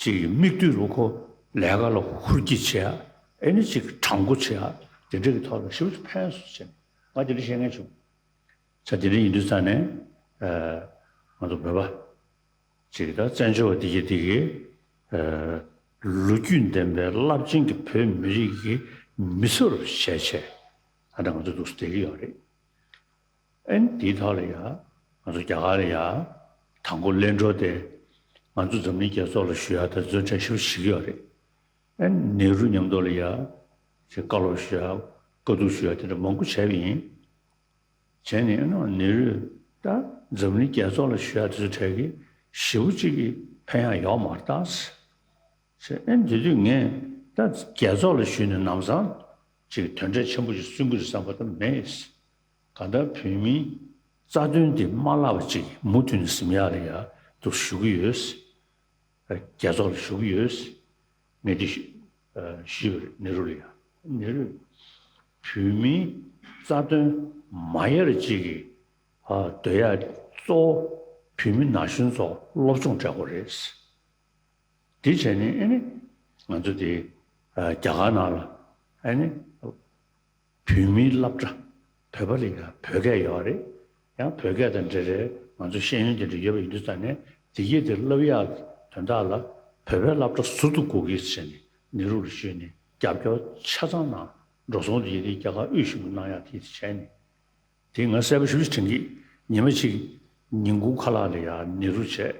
ཅིག་མིག་ལྟོས་རུ་ཁོ་ལས་ཀ་ལ་ཧུར་གྱིས་བྱས། ཨེ་ནི་ཅིག་དྲང་པོ་བྱས། དེ་འདྲ་གི་ཐོག་ལ་ཞེ་པོ་ཅིག་ཕན་སོང་ཟེར་ནས་ང་དེ་འདྲ་བཤད་མཁན་བྱུང་། ས་དེ་འདྲ་ཡིན་དུས་ཙང་ནས་ང་ཚོ་བོད་པ་ཅིག་ད་བཙན་བྱོལ་བ་དེ་གི་དེ་གི་ལོ་རྒྱུས་ལྡན་པའི་རླབས་ཆེན་གྱི་བོད་མི་རིགས་ཀྱི་མི་ཚེ་རུ་བྱས་བྱས་ཨ་ད་ང་ཚོ་འདུག་སེ་བསྡད་ཀྱི་ཡོད་རེད། ཨ་ནི་དེའི་ཐོག་ལ་ཡ་ང་ཚོ་རྒྱ་གར་ལ་ཡ་དང་པོ་གླེང་འགྲོ་དེ་ང་ཚོ་འཛམ་གླིང་རྒྱལ་ཚོགས་ལ་ཞུ་ཡ་དེ་ཚོ་འདྲ་ཞིག་ཞིག་ཡོད་རེད། ཨ་ནི་ནེ་རུ་མཉམ་དུ་ལ་ཡ་ཅིག་བཀའ་སློབ་ཞུ་ཡ་བཀའ་བསྡུར་ཞུ་ཡ་དེ་འདྲ་མང་པོ་བྱས་པ་ཡིན། བྱས་ནས་ཨ་ནི་ནེ་རུས་ད་འཛམ་གླིང་རྒྱལ་ཚོགས་ལ་ཞུ་ཡ་དེ་ཚོ་གྲས་ཀྱི་ཞེ་པོ་གཅིག་གི་ཕན་ཡག་ཡོད་མ་རེད་ད། ཟེར། ཨེ་དེ་དུས་ངས་ད་རྒྱལ་ཚོགས་ལ་ཞུས་ནས་ལམ་སང་ཅིག་དོན་འབྲས་ཆེན་པོ་ཞིག་སོན་གྱི་རེད་བསམ་པ་ད་མེད། གང་ལྟར་བོད་མིའི་རྩ་དོན་དེ་མ་བརླག་པ་ཅིག་མུ་མཐུད་ནས་ཟིན་ཡག་ལ་ཡ་འདུག་ཞུ་གི་ཡོད། རྒྱལ་ཚོགས་ལ་ཞུ་གི་ཡོད། ངས་འདི་ཞུ་ཞུས་པ་རེད་ནེ་རུ་ལ་ཡ། ནེ་རུས་བོད་མིའི་རྩ་དོན་མ་ཡལ་ཅིག་གི་སྡོད་ཡ་གཙོ་བོ་བོད་མི་ན་གཞོན་ཚོ་སློབ་སྦྱོང་སྤྲད་དགོས་རེད། དེ་བྱས་ནས་ཨ་ནི་ང་ཚོ་དེ་རྒྱ་གར་ནང་ལ་ཨ་ནི་བོད་མིའི་སློབ་གྲྭ་བོད་པ་ལ་ཡང་བོད་སྐད་ཡོད་རེད། ཡང་བོད་སྐད་དང་འབྲེལ་བའི་ང་ཚོ་ཤེས་ཡོན་དེ་འདྲ་ཡོད་པ་ཡིན་དུས་ཙང་ནས་དེ་གས་དེ་བསླབ་ཡག་དོན་དག་ལ་བོད་པའི་སློབ་གྲྭ་ཟུར་དུ་དགོས་ཀྱི་ཟེར་ནས་ནེ་རུ་ལ་ཞུས་ནས་རྒྱབ་སྐྱོར་ཆ་ཚང་གནང་། འགྲོ་སོང་དེ་ཡས་དེ་རྒྱ་གར་དབུས་གཞུང་གིས་གནང་ཡག་དེ་དེ་བྱས་ནས། དེ་ང་གསལ་པོ་ཞེ་པོ་ཅིག་དྲན་གྱི། ཉི་མ་གཅིག་ཉིན་གུང་ཁ་ལག་ལ་ཡར་ནེ་རུ་བྱས།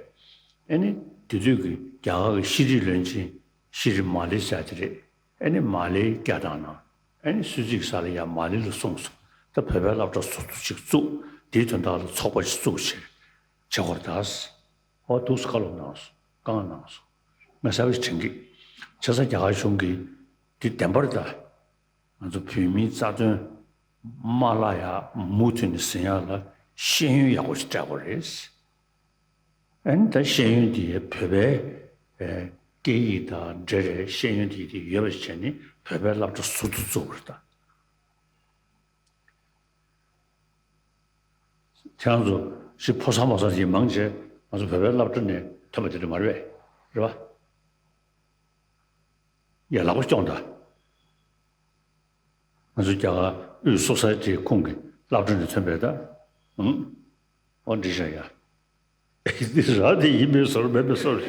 ཨེ་ནི་དེ་དུས་ཀྱི་རྒྱ་གར་གྱི་ཤེས་རིག་བློན་ཆེན་ཤྲི་མ་ལི་ཟེར་དེ་རེད། ཨེ་ནི་མ་ལིའི་སྐད་བཏང་ན། ཨེ་ནི་གསོལ་ཚིགས་ས་ལ་ཡར་མ་ལི་ལ་གསུངས་སོང་། ད་བོད་པའི་སློབ་གྲྭ་ཟུར་དུ་ཅིག་བཙུགས། དེའི་དོན་དག་ལ་ཚོགས་པ་ཅིག་བཙུགས་བྱས་བྱེད་དགོས་རེད་ད། ཨོ་འདུག་སེ་བཀའ་སློབ་གནང་སོང་། བཀའ་མངགས་གནང་སོང་། ང་གསལ་པོ་ཞིག་དྲན་གྱི། བྱས་ཙང་རྒྱ་གར་གཞུང་གིས་དེ་བདེན་པར་ད། ང་ཚོ་བོད་མིའི་རྩ་དོན་མ་བརླག་ཡག་མུ་མཐུད་ནས་ཟིན་ཡག་ལ་ཤེས་ཡོན་ཡག་པོ་ཞིག་སྤྲད་དགོས་རེད། ཨ་ནི་ད་ཤེས་ཡོན་དེ་བོད་པའི་ཨེ་སྐད་ཡིག་དང་འབྲེལ་བའི་ཤེས་ཡོན་དེ་དེ་ཡོད་པ་ཞིག་བྱས་ནས་བོད་པའི་སློབ་གྲྭ་ཟུར་དུ་བཙུགས་པ་རེད་ད། ཁྱེད་རང་ཚོ་ཞིག་ཕོ་གསར་མོ་གསར་ཞིག་མང་ཆེ་ང་ཚོ་བོད་པའི་སློབ་གྲྭ་ནས་ཐོན་པ་དེ་འདྲ་མ་རེད་པས། རེད་པ། ཡ་ལག་པ་སྐྱོང་དང་། ང་ཚོ་རྒྱ་གར་དབུས་སོ་སའི་ཊི་ཁོངས་ཀྱི་སློབ་གྲྭ་ནས་ཐོན་པའི་ད། ཨང་། ཨོ་འདི་བཞག་ཡ། འདི་ར་དེ་ཡིན་མིན་ཟོར་མེད་པའི་ཟོར།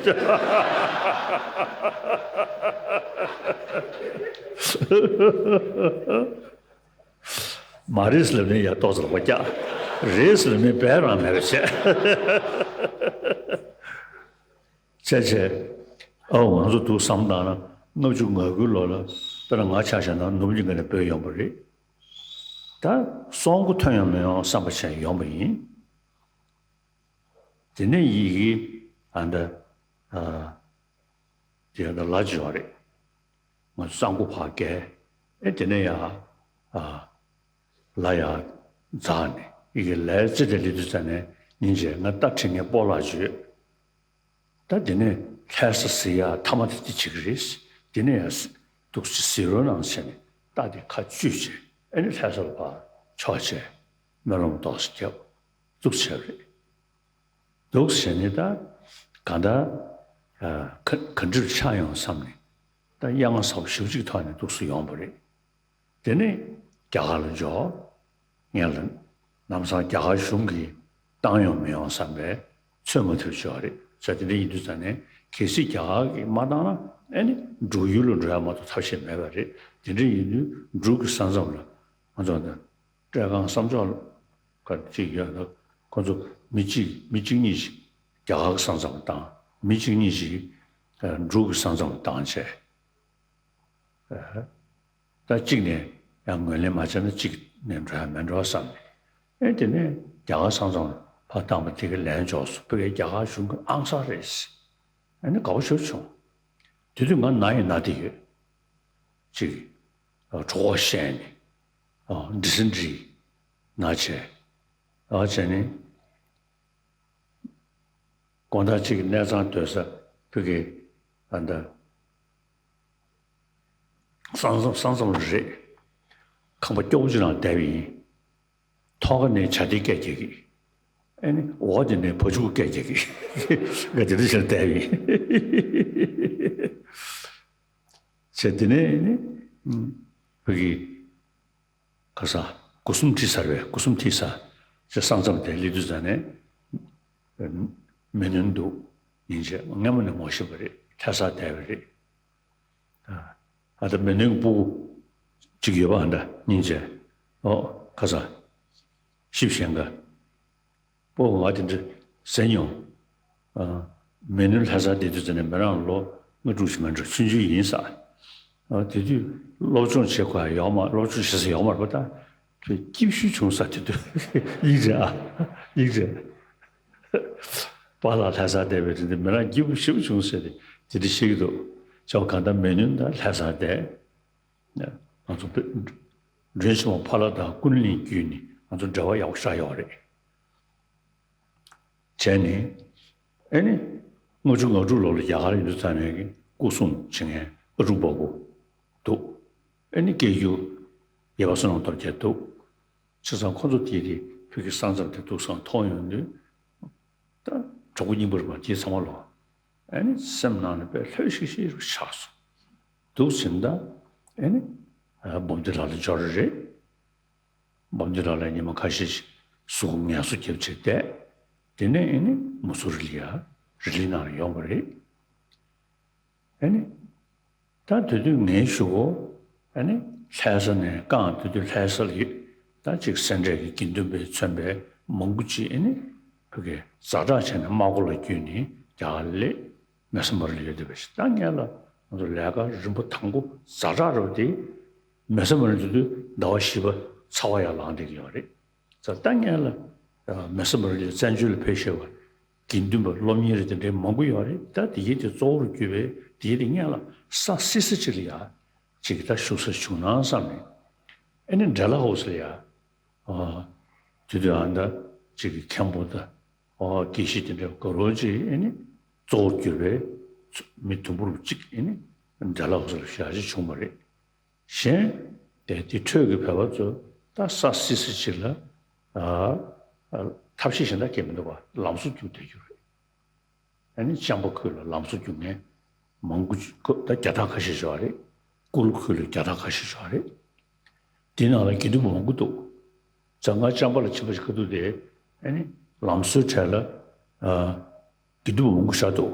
མ་རེད་ལབ་ནས་ཡ་ཏོག་ཙམ་ལོག་པ་རྒྱག་རེད་ལབ་ནས་བས་རང་མེད་པ་བྱས། བྱས་བྱས། ཨའོ་ང་ཚོ་འདུག་བསམ་བཏང་ན་ལྔ་བཅུ་ང་དགུའི་ལོ་ལ་དཔེར་ན་ང་ཆ་བཞག་ན་ནུབ་གླིང་ག་ནས་བུད་ཡོང་པ་རེད། ད་སོང་གོ་ཐོན་ཡོང་མི་ཡོང་བསམ་པ་བྱས་ཡོང་པ་ཡིན། དེ་ནས་ཡི་གེ་ཨ་འདྲ་ཨ་དེ་ཡང་ད་ལ་བྱེད་པ་རེད། ང་གཙང་པོ་ཕར་བཀལ། ཨེ་དེ་ནས་ཡ་ཨ་ལ་ཡ་འཛག་ནས་ཡི་གེ་ལས་ཙི་དེ་ལི་དུ་ཙ་ནས་ཉིན་བྱས་ང་རྟ་ཁྲིད་མཁན་སྤོ་ལགས་བརྗོད། ད་དེ་ནས་ལྷ་ས་ཟེར་ཡ་མཐའ་མ་དེ་དེ་བྱེད་ཀྱི་རེད། དེ་ནས་ཡ་འདུག་སེ་ཟེར་རོ་ནང་བྱས་ནས་རྟ་དེ་ཁ་གཅུས་བྱས་ཨེ་ནས་ལྷ་ས་ལ་ཕར་ཕྱོགས་བྱས་སྨོན་ལམ་ཏོག་ཙམ་བརྒྱབ། འདུག་སེ་བྱས་པ་རེད། འདུག་སེ་བྱས་ནས་ད་གང་ལྟར་ཨ་ག་ག་འདྲ་ཆགས་ཡོང་བསམ་ནས་ད་གཡང་ས་བ་ཞེ་པོ་ཅིག་ཐོག་ནས་འདུག་སེ་ཡོང་པ་རེད། དེ་ནས་རྒྱ་གར་ལ་འབྱོར། ངས་ལ་ལམ་སང་རྒྱ་གར་གཞུང་གིས་བཏང་ཡོང་མི་ཡོང་བསམ་པའི་ཚོད་མ་ཐུབ་ཅིག་ཡོད་རེད། བྱས་དེ་འདྲ་ཡིན་དུས་ཙང་ནས་ གལ་སྲིད་རྒྱ་གར་གྱིས་མ་བཏང་ན་ཨེ་ནི་འབྲུག་ཡུལ་ལ་འགྲོ་ཡ་མ་གཏོགས་ཐབས་ཤེས་མེད་པ་རེད། དེ་འདྲ་ཡིན་དུས་འབྲུག་གི་ས་མཚམས་ལ་ང་ཚོ་ནི་བཀྲས་ཁང་བསམ་འཇོག་ག་ཅིག་ཡོད་ན་ཁོ་ཚོ་མི་གཅིག་མི་གཅིག་གཉིས་ཤིག་རྒྱ་གར་གྱི་ས་མཚམས་ལ་བཏང་། མི་གཅིག་གཉིས་ཤིག་འབྲུག་གི་ས་མཚམས་ལ་བཏང་བྱས། ད་གཅིག་ནས་ཡང་ངོས་ལེན་མ་བྱས་ན་གཅིག་ནས་འགྲོ་ཡ་མེད་འགྲོ་བསམ་ནས། ཨེ་དེ་ནས་རྒྱ་གར་ས་མཚམས་ཕར་བཏང་པ་དེ་ག་ལན་འཇོག་སོང་། ཕ་གིའི་རྒྱ་གར་གཞུང་གི་ཨང་གསར་རེད། ཨེ་ནི་དགའ་པོ་ཞེ་པོ་བྱུང་། དེ་དུས་ང་ན་ཡི་ན་དེ་ཡོད། གཅིག་གྲོད་ཁོག་བཤལ་ནས་ཌི་སེན་ཊི་རི་ན་བྱས། ཨ་བྱས་ནས། དགོང་དག་ཅིག་གི་གནས་ཚང་སྡོད་ས་ཕ་གི་ཨ་ད་ས་མཚམས་ས་མཚམས་རེད། ཁང་པ་སྐྱོ་པོ་ཅིག་ནང་བསྡད་པ་ཡིན། ཐོག་ཁ་ནས་བྱ་དེ་སྐད་རྒྱག་གི། ཨེ་ནི་འོག་དེ་ནས་བ་ཕྱུགས་སྐད་རྒྱག་གི། ང་དེ་འདྲ་བྱས་བསྡད་པ་ཡིན། བྱས་དེ་ནས་ཨེ་ནི་ཕ་གི། ཁ་ས། སྒོ་གསུམ་ཁྲིད་ཚར་བས། སྒོ་གསུམ་ཁྲིད་ཚར། ཅེས་ས་མཚམས་དེར་སླེབས་དུས་ཙ་ནས། མེ་ནོན་འདུག་སྙིང་རྗེ། སྔ་མོ་ནས་ངོ་ཤེས་པ་རེད། ལྷ་སར་བསྡད་པ་རེད། ཨ་ད་མེ་ནོན་གྱི་སྤུ་གུ་གཅིག་ཡོད་པ་ཨ་འདྲ་སྙིང་རྗེ། ཨོ་ཁ་ས། ཤིབ་ཞེང་ག་སྤོ་བོ་ང་དེ་འདྲ་ཟེར་མྱོང་། ཨ། མེ་ནོན་ལྷ་སར་བསྡད་དུས་ཙམ་ནས་མི་རང་ལོ་ལྔ་དྲུག་ཅིག་མ་འགྲོ་ཆུང་ཆུང་ཡིན་ས། ཨ། དེ་དུས་སློབ་སྦྱོང་བྱེད་དགོས་ཡོག་མ་སློབ་སྦྱོང་བྱེད་ས་ཡོག་མ་རེད་པ། ད་དེ་སྐྱིད་ཤོས་བྱུང་ས་དེ་དུས་ཡིན་རེད་ཨ། ཡིན་རེད། པཱ་ལགས་ལྷ་སར་བསྡད་པའི་དེ་འདྲ་མི་རང་སྐྱིད་པོ་ཞེ་པོ་བྱུང་ཟེར་ཏེ་དེ་འདྲ་བཤད་ཀྱི་འདུག་ཅོག་གང་ལྟར་མེ་ནོན་ད་ལྷ་སར་བསྡད། ང་ཚོ་བོད་མགྲོན་ཆེན་མོ་ཕ་ལྷ་དང་ཀུན་གླིང་བརྒྱུད་ནས་ང་ཚོ་འབྲེལ་བ་ཡག་པོ་ཆགས་ཡོད་རེད། བྱས་ནས་ཨེ་ནི་ལྔ་བཅུ་ང་དྲུག་ལོ་ལ་རྒྱ་གར་ཡོད་དུས་ཙམ་ནས་སྐུ་སྲུང་བྱེད་མཁན་ཨ་ཀྲུག་པ་པོ་འདུག་ཨེ་ནི་སྐད་སྒྱུར་ཡེ་བ་བསོད་ནམས་སྟོབས་རྒྱལ་འདུག་བྱས་ཙང་ཁོ་ཚོ་དེ་དེ་བོད་ཀྱི་ས་མཚམས་དེ་འདུག་སང་མཐོང་ཡོང་དུས། ད་གྲོགས་པོ་རྙིང་པ་རུ་མ་དེ་ཚང་མ་ལོ། ཨེ་ནི་སེམས་ནང་ནས་དཔེ་ལྷོད་ཤིག་ཤིག་རུ་ཆགས་སོང་། འདུག་ཟིན་ད། ཨེ་ནི། ཨ། འབུམ་སྡེ་ལགས་ལ་འབྱོར་རེད། འབུམ་སྡེ་ལགས་ལ་ཉི་མ་ཁ་ཤས་ཤིག་གཟུགས་པོ་ངལ་གསོ་རྒྱབ་བྱས་བསྡད། དེ་ནས་ཨེ་ནི་མུ་སུ་རི་ལི་ཡ། རི་ལི་ནང་ལ་ཡོང་བ་རེད། ཨེ་ནི། ད་དེ་དུས་ངའི་གཞུག་གུ་ཨ་ནི་ལྷ་ས་ནས་རྐང་དེ་དུས་ལྷ་ས་ལ་ཡོད། ད་ཅིག་སེ་འབྲས་ཀྱི་དགེ་འདུན་པས་མཚོན་པའི་མང་པོ་ཅིག་ཨ་ནི་ཕ་གིར་ཛ་དྲག་བྱས་ནས་རྨ་སྒོ་ལ་བརྒྱུད་ནས་རྒྱ་གར་སླེབས། མེ་ས་མར་ལ་ཡོད་བསྡད་པ་ཞིག་ད་ངས་ལ་ང་ཚོ་ལས་ཀ་རིམ་པ་དང་པོ་ཛ་དྲག་རེད་དེ། མེ་ས་མར་ལ་དེ་དུས་ཟླ་བ་བཞི་པ་ཚ་བ་ཡར་ལངས་བསྡད་ཀྱི་ཡོད་རེད། ད་ལྟ་ངས་ལ་མེ་ས་མར་ལ་བཙན་བྱོལ་ལ་ཕེབས་ཤེས་པ། དགེ་འདུན་པ་སློབ་གཉེར་དེ་འདྲའི་མང་པོ་ཡོད་རེད། ད་དེ་ཡི་དེ་གཙོ་བོར་གྱུར་པའི་དེ་ཡི་དེ་སྔོན་ལ་ས་བསིལ་ས་ཅིག་ལ་ཡ་ཅིག་ད་བཞུགས་ས་བྱུང་ན་བསམ་ནས་ཨེ་ནི་འབྲས་ལ་ཧོ་སི་ལ་ཡ་ཨ་དེ་དུས་ཨ་ད་ཅིག་གི་མཁན་པོ་ད་ཨ་དགེ་བཤེས་དེ་འདྲ་དགའ་རོགས་ཅིག་ཨེ་ནི་གཙོ་བོར་གྱུར་པའི་མི་དུམ་བུར་གཅིག་ཨེ་ནི་འབྲས་ལ་ཧོ་སི་ལ་ཞག་ཅིག་བྱུང་བ་རེད། གཞན་དེ་དེ་འཕྲོས་ཀྱི་བོད་པ་ཚོ་ད་ས་བསིལ་བསིལ་ཅིག་ལ་ཨ་ཨ་ཐབས་ཤེས་གཞན་དག་གས་མི་འདུག་པ་ལམ་བཟོ་རྒྱུག་བསྡད་རྒྱུ་རེད། ཨ་ནི་ལྕམ་པ་ཁུལ་ལ་ལམ་བཟོ་རྒྱུག་མཁན་མང་པོ་ཅིག་ཁོ་ད་བརྒྱ་ཕྲག་ཁ་ཤས་ཤིག་རེད། ཀུ་ལུ་ཁུལ་ལ་བརྒྱ་ཕྲག་ཁ་ཤས་ཤིག་རེད། དེ་ནང་ལ་དགེ་འདུན་པ་མང་པོ་འདུག་ཛ་ང་ལྕམ་པ་ལ་ཕྱིན་པ་ཞིག་ཁ་ཐུག་དེ་ཨ་ནི་ལམ་བཟོའི་གྲས་ལ་ཨ་དགེ་འདུན་པ་མང་པོ་བཞག་འདུག་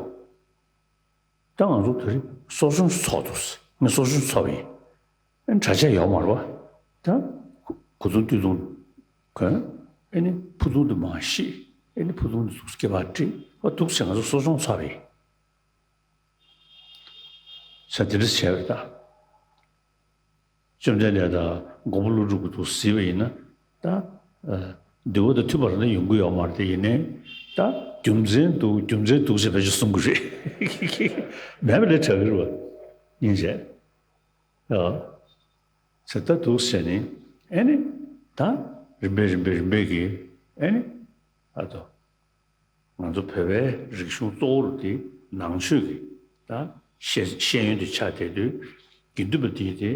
ད་ང་ཚོ་དེ་རིང་གསོ་སྦྱོང་ཚོགས་འདུག་ངས་གསོ་སྦྱོང་ཚོགས་པ་ཡིན། ཨེ་གྲྭ་ཆས་ཡོག་མ་རེད་པ། ད་གོས་ཐུང་སྟོད་ཐུང་གོན། ཨེ་ནི་ཕུ་ཐུང་དུ་མ་བཤིག་ཨེ་ནི་ཕུ་ཐུང་དུ་སྐེད་པ་བསྒྲིགས། ཨ་འདུག་ཟེར་ང་ཚོ་གསོ་སྦྱོང་ཚོགས་པ་ཡིན། ས་དེ་འདྲ་བྱས་པ་རེད་ད། བཅོམ་ལྡན་འདས་དང་མགོན་པོ་ཀླུ་སྒྲུབ་ཀྱི་འདུག་གཟིགས་པ་ཡིན་ན་ད། ཨ། འདུལ་བ་དང་མཐུན་པ་རེད་ན་ཡོང་གི་ཡོད་མ་རེད་དེ་ཡིན་ནའི་ད་རྒྱུ་མཚན་འདུག་རྒྱུ་མཚན་འདུག་ཅེས་བེད་སྤྱོད་གསུང་གི་རེད། མེད་པ་ལས་དྲག་གི་རེད་པ། སྙིང་རྗེ། ཨ། ཟེར་ད་འདུག་ཟེར་ནས་ཨེ་ནི་ད་རིམ་པས་རིམ་པས་རིམ་པས་ཀྱིས་ཨེ་ནི་ཨ་ཏོ། ང་ཚོ་བོད་པའི་རིག་གཞུང་གཙོ་བོ་དེ་ནང་ཆོས་ཀྱི་ད་ཤེས་ཤེས་ཡོན་དེ་ཆགས་བསྡད་དུས་དགེ་འདུན་པ་དེ་དེ་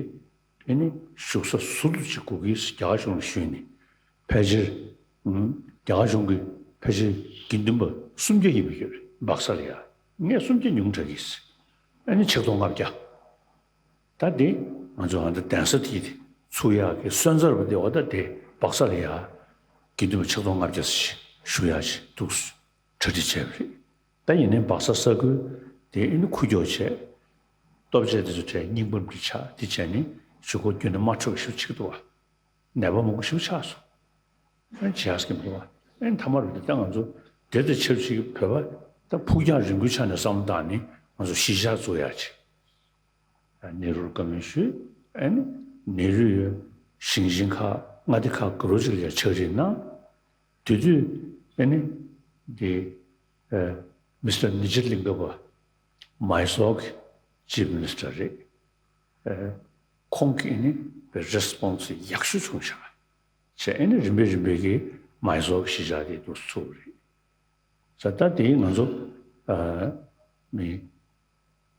ཨེ་ནི་བཞུགས་ས་ཟུར་དུ་ཅིག་དགོས་ཀྱི་རྒྱ་གར་གཞུང་ལ་ཞུས་ནས་ཕལ་ཆེར་ཨུམ་རྒྱ་གར་གཞུང་གི་ཕལ་ཆེར་དགེ་འདུན་པ་སུམ་བརྒྱ་ཡིན་པ་ཡོད་རེད། སྦག་ས་ལ་ཡ་ངས་སུམ་བརྒྱ་ཉུང་དྲགས་ཀྱི་ཨེ་ནི་ཆིག་སྟོང་ལྔ་བརྒྱ། ད་འདི་ང་ཚོ་ཨ་ད་གདན་ས་དེ་ཚུགས་ཡག་གི་སོན་རྩ་རུ་དེ་འོ་ད་དེ་སྦག་ས་ལ་ཡ་དགེ་འདུན་པ་ཆིག་སྟོང་ལྔ་བརྒྱ་ཞིག་བཞུགས་ཡག་ཅིག་འདུག་གྲ་སྒྲིག་བྱས་པ་རེད། ད་ཡིན་ནའི་སྦག་ས་ས་ཁུལ་ དེ་ཨེ་ནི་ཁུ་སྐྱོག་བྱས། ལྟོ་ཆས་དེ་ཚོ་བྲེས་རྙིང་པ་འདྲ་ཆགས། དེ་བྱས་ནས་གཞུག་གུ་རྒྱུན་ནས་དམར་ཁྲོད་ཞིག་ཆགས་འདུག་བ། ནད་པ་མང་པོ་ཞིག་ཆགས་སོང་། ཨེ་བྱས་ཀྱི་མི་འདུག་བ། ཨེ་ནི་མཐའ་མར་དེ་ལྟ་ང་ཚོ་དེ་དང་ཆབས་ཅིག་བོད་པ་ད་ཕུགས་རྒྱང་རིང་པོའི་ཆ་ནས་བསམ་བློ་བཏང་ནས་ང་ཚོ་གཞིས་ཆགས་བཙུགས་ཡག་ཅིག་ནེ་རུར་བཀའ་མོལ་ཞུས། ཨེ་ནི་ནེ་རུ་ཡི་ཞིང་ཆེན་ཁག་མངའ་སྡེ་ཁག་ག་རུ་ཅིག་ལ་ཕྱག་བྲིས་གནང་། དེ་དུས་ཨེ་ནི་འདི་ཨ་མི་སི་ཊར་ནི་ཇར་ལིང་ག་པ་མའི་སོར་གྱི་ཅིབ་མི་ནི་སི་ཊར་རེད། ཨ་ཁོང་གིས་ཨེ་ནི་རེ་སི་པོན་སི་ཡག་ཤོས་བྱུང་ཤག་བྱས་ཨེ་ནི་རིམ་པས་རིམ་པས་ཀྱིས་མའི་སོར་གྱི་གཞིས་ཆགས་དེ་འདུག་ཚུགས་པ་རེད། ས་ད་དེ་ང་ཚོ་ཨ་མི་